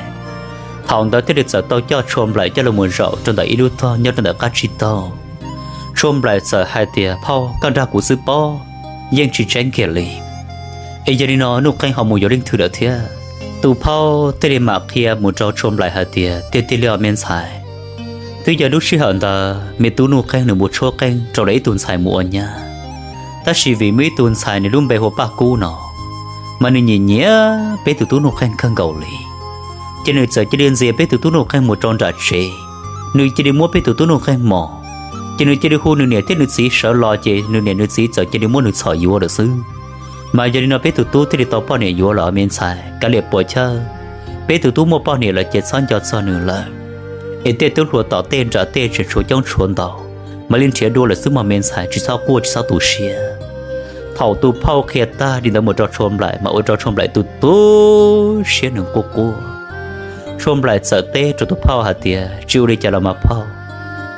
Thaum ntawd thiaj li txawm tau coj Tshuas Nplaim coj los mus zaum rau ntawm ib lub tog nyob rau ntawm qab tsib taug. Tshuas Nplaim txawm hais tias, phauj, koj nrog kuv xwb pob, yeej tsis tseeb kiag li. Es yog li no Nuj Qeeg ho mus yuav leej twg lawm thiab? Tus phauj thiaj li mam qhia mus rau Tshuas Nplaim hais tias, tiag tiag li os me ntxhais, twb yog lub sij hawm ntawd me tub Nuj Qeeg nws mus tshuab qeej rau lawv ib tug ntxhais mus ua nyab, tab sis vim muaj ib tug ntxhais nws lub npe hu ua Paj Kub no, mas nws nyiam nyiam peb tus tub Nuj Qeeg kawg nkaus li. Ces nws txawm cia li ntxias peb tus tub Nuj Qeeg mus rau nram tsev, nws cia li muab peb tus tub Nuj Qeeg mos. Ces nws cia li hu nws niam thiab nws txiv sawv los, ces nws niam nws txiv txawm cia li muab nws txhom yuav lawm xwb. Mas yog li no peb tus tub thiaj li tau poj niam yuav lawm me ntxhais, kav liam puas chawj. Peb tus tub muaj poj niam lawm ces txhob nco txog nws lawm, es tej tub hluas tom tej nram tej tseem tshuav coob tshuav ntau, mam li nrhiav dua lawm xwb mog me ntxhais, tsis txhob quaj tsis txhob tu siab. Thaum tus phauj qhia tag li ntawd mus rau Tshuas Nplaim mas ua rau Tshuas Nplaim tus tu siab nws quaj quaj. Tshuas Nplaim txawm teb rau tus phauj hais tias, tsis ua li cas los mas phauj,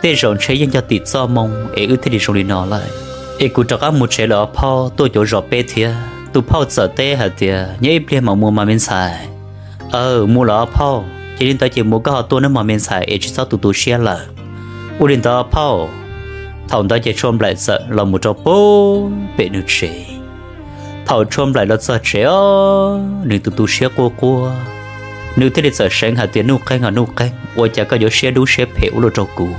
tej zaum ntshe yeej yog tim txoj moo es wb thiaj li zoo li no lawm. Es kuv rov qab mus tsev lawm os phauj, tuaj cuav zos peb thiab. Tus phauj txawm teb hais tias, nyob ib pliag mam mus mas me ntxhais. Aw, mus lawm os phauj, ces li ntawd ces mus koj ho tuaj nawb mog me ntxhais, es tsis txhob tu tu siab lawm. Ua li ntawd phauj. Thaum ntawd ces Tshuas Nplaim txawm los mus rau pem nws tsev. Thaum Tshuas Nplaim los txog tsev os, nws tus tu siab quaj quaj, nws thiaj li txawm seev hais tias, Nuj Qeeg os Nuj Qeeg, ua cas koj yuav siab dub siab phem ua luaj rau kuv?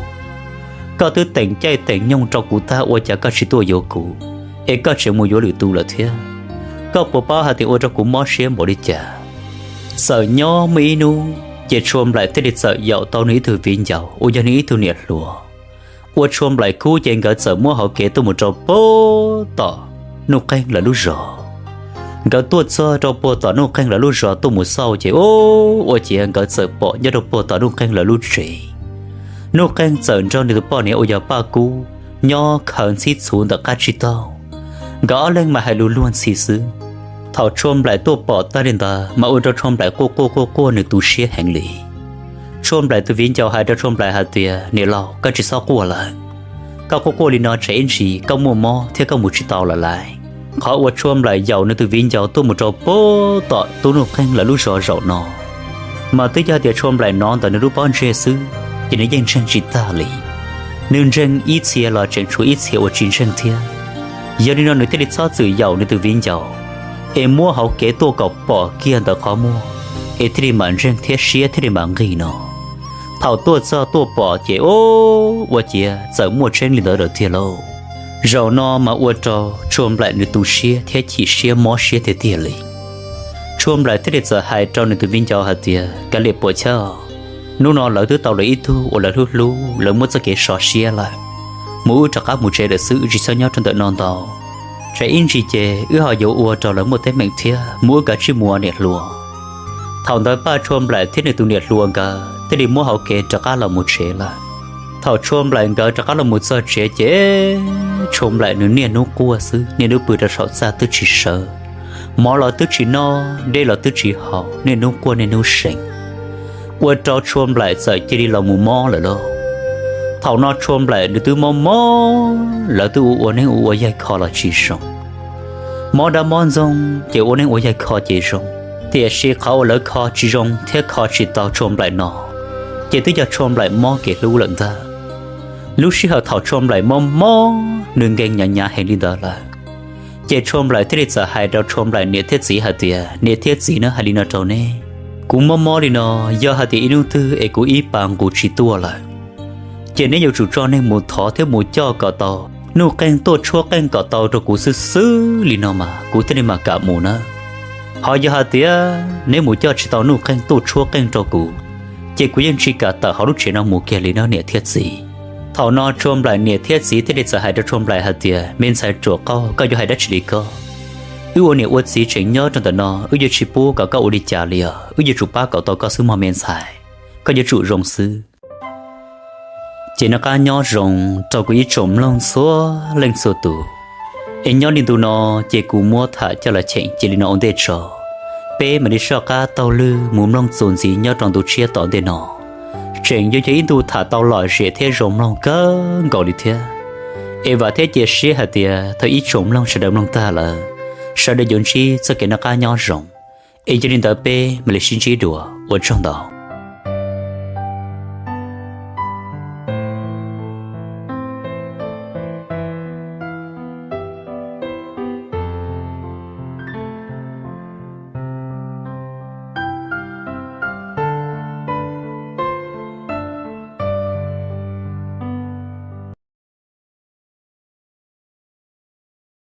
Koj twb teem caij teem nyoog rau kuv tag, ua cas koj tsis tuaj yuav kuv, es koj tseem mus yuav lwm tus lawm thiab? Koj puas paub hais tias ua rau kuv mob siab npaum li cas? Txawm nyob muaj ib hnub ces Tshuas Nplaim thiaj li txawm yaum tau nws ib tug viv ncaus uas yog nws ib tug niam hluas. Ua Tshuas Nplaim kub ces nkawd txawm muab hauv kev tuaj mus rau puag tom Nuj Qeeg lawv lub zos. Nkawd tuaj txog rau puag tom Nuj Qeeg lawv lub zos tuaj mus xauj ces ua ciav nkawd txawm pom nyob rau puag tom Nuj Qeeg lawv lub tsev, Nuj Qeeg txawm nrog nws tus poj niam uas yog Paj Kub nyob khaws ntxhib txhuv ntawm qab tsib taug. Nkawd ob leeg mas hais lus luag ntxhi xwb. Thaum Tshuas Nplaim tuaj pom tag li ntawd mas ua rau Tshuas Nplaim quaj quaj quaj quaj, nws tu siab heev li. Tshuas Nplaim tus viv ncaus hais rau Tshuas Nplaim hais tias, niam laus, koj tsis txhob quaj lawm. Koj quaj quaj li no tsam ib ntsis koj muaj mob thiab koj mus tsis tau lawm lauj. Qhov uas Tshuas Nplaim yaum nws tus viv ncaus tuaj mus rau puag tom tub Nuj Qeeg lawv lub zos zaum no, mas twb yog tias Tshuas Nplaim hnov ntawm nws lub pob ntseg xwb, ces nws yeej ntseeg tsis tag li. Nws ntseeg ib txhia los tseem tshuav ib txhia uas tsis ntseeg thiab. Yog li no nws thiaj li txhob txwm yaum nws tus viv ncaus, es muab hauv kev tuaj kom pom kiag ntawm qhov muag, es thiaj li mam ntseeg thiab siab thiaj li mam nqig no. Thaum tuaj txog tuaj pom ces ua ciav txawm muaj tseeb li ntawd lawm tiag lauj. Zaum no mas ua rau Tshuas Nplaim nws tu siab thiab chim siab mob siab tiag tiag li. Tshuas Nplaim thiaj li txawm hais rau nws tus viv ncaus hais tias, kav liam puas chawj, hnub no lawv twb tau lawv ib tug uas lawv hlub hlub, lawv muaj txoj kev sov siab lawm. Mus wb rov qab mus tsev lawm xwb, wb tsis txhob nyob rau ntawm no ntau. Tsam ib ntsis ces wb ho yuav ua rau lawv muaj teeb meem thiab, mus wb kav tsij mus niam hluas. Thaum ntawd Paj Tshuas Nplaim thiab nws tus niam hluas nkawd thiaj li muab hauv kev rov qab los mus tsev lawm. Thaum Tshuas Nplaim nkawd rov qab los mus txog tsev ces Tshuas Nplaim nws niaj hnub quaj xwb, niaj hnub pw rau saum txaj twb tsis sawv, mov los twb tsis noj, dej los twb tsis haus, niaj hnub quaj niaj hnub seev. Ua rau Tshuas Nplaim txawm cia li los mus mob lawm lauj. Thaum no Tshuas Nplaim nws twb mob mob, lawv twb ua ua neeb ua ua yaig kho los tsis zoo. Mob dab mob ntxoog ces ua neeb ua yaig kho ces zoo, tiam sis qhov uas lawv kho tsis zoo thiab kho tsis tau Tshuas Nplaim no, ces twb yog Tshuas Nplaim mob kev hlub lawm ntag. Lub sij hawm thaum Tshuas Nplaim mob mob nws nkees hnyav hnyav heev li ntawd lawm, ces Tshuas Nplaim thiaj li txawm hais rau Tshuas Nplaim niam thiab txiv hais tias, niam thiab txiv, nawb, hais li no rau neb, kuv mob mob li no, yog hais tias ib hnub twg es kuv ib pas nqus tsis tuaj lawm, ces neb yuav tsum tso neeg mus thov thiab mus coj kom tau Nuj Qeej tuaj tshuab qeej kom tau rau kuv xwb xwb li no mas kuv thiaj li mam kam mus nawb. Ho yog hais tias neb mus coj tsis tau Nuj Qeej tuaj tshuab qeej rau kuv, ces kuv yeej tsis kam tawm hauv lub tsev no mus kiag li nawb niam thiab txiv. Thaum no Tshuas Nplaim niam thiab txiv thiaj li txawm hais rau Tshuas Nplaim hais tias, me ntxhais ruam qaug, koj yuav hais dab tsi li koj? Wb ua niam ua txiv tseem nyob rau ntawm no, wb yuav tsis pub kom koj ua li cas li os, wb yuav tsum pab kom tau koj xwb mog me ntxhais, koj yuav tsum zoo xwb. Ces noj qab nyob zoo rau kuv ib tsoom mloog txhua leej txhua tus. Es nyob li ntu no, ces kuv muab tham coj los cheem cia li no ua ntej tso. Peb mam li soj qab taug lw mus mloog txuas ntxiv nyob rau ntu tshiab tom ntej no. Tseem yuav yog ib ntu tham tau lom zem thiab zoo mloog kawg nkaus li thiab. Es vam thiab cia siab hais tias thaum ib tsoom mloog sawv daws mloog tag lawm, sawv daws yuav ntsib txoj kev noj qab nyob zoo. Es yog li ntawd peb mam li sib ntsib dua, ua tsaug ntau.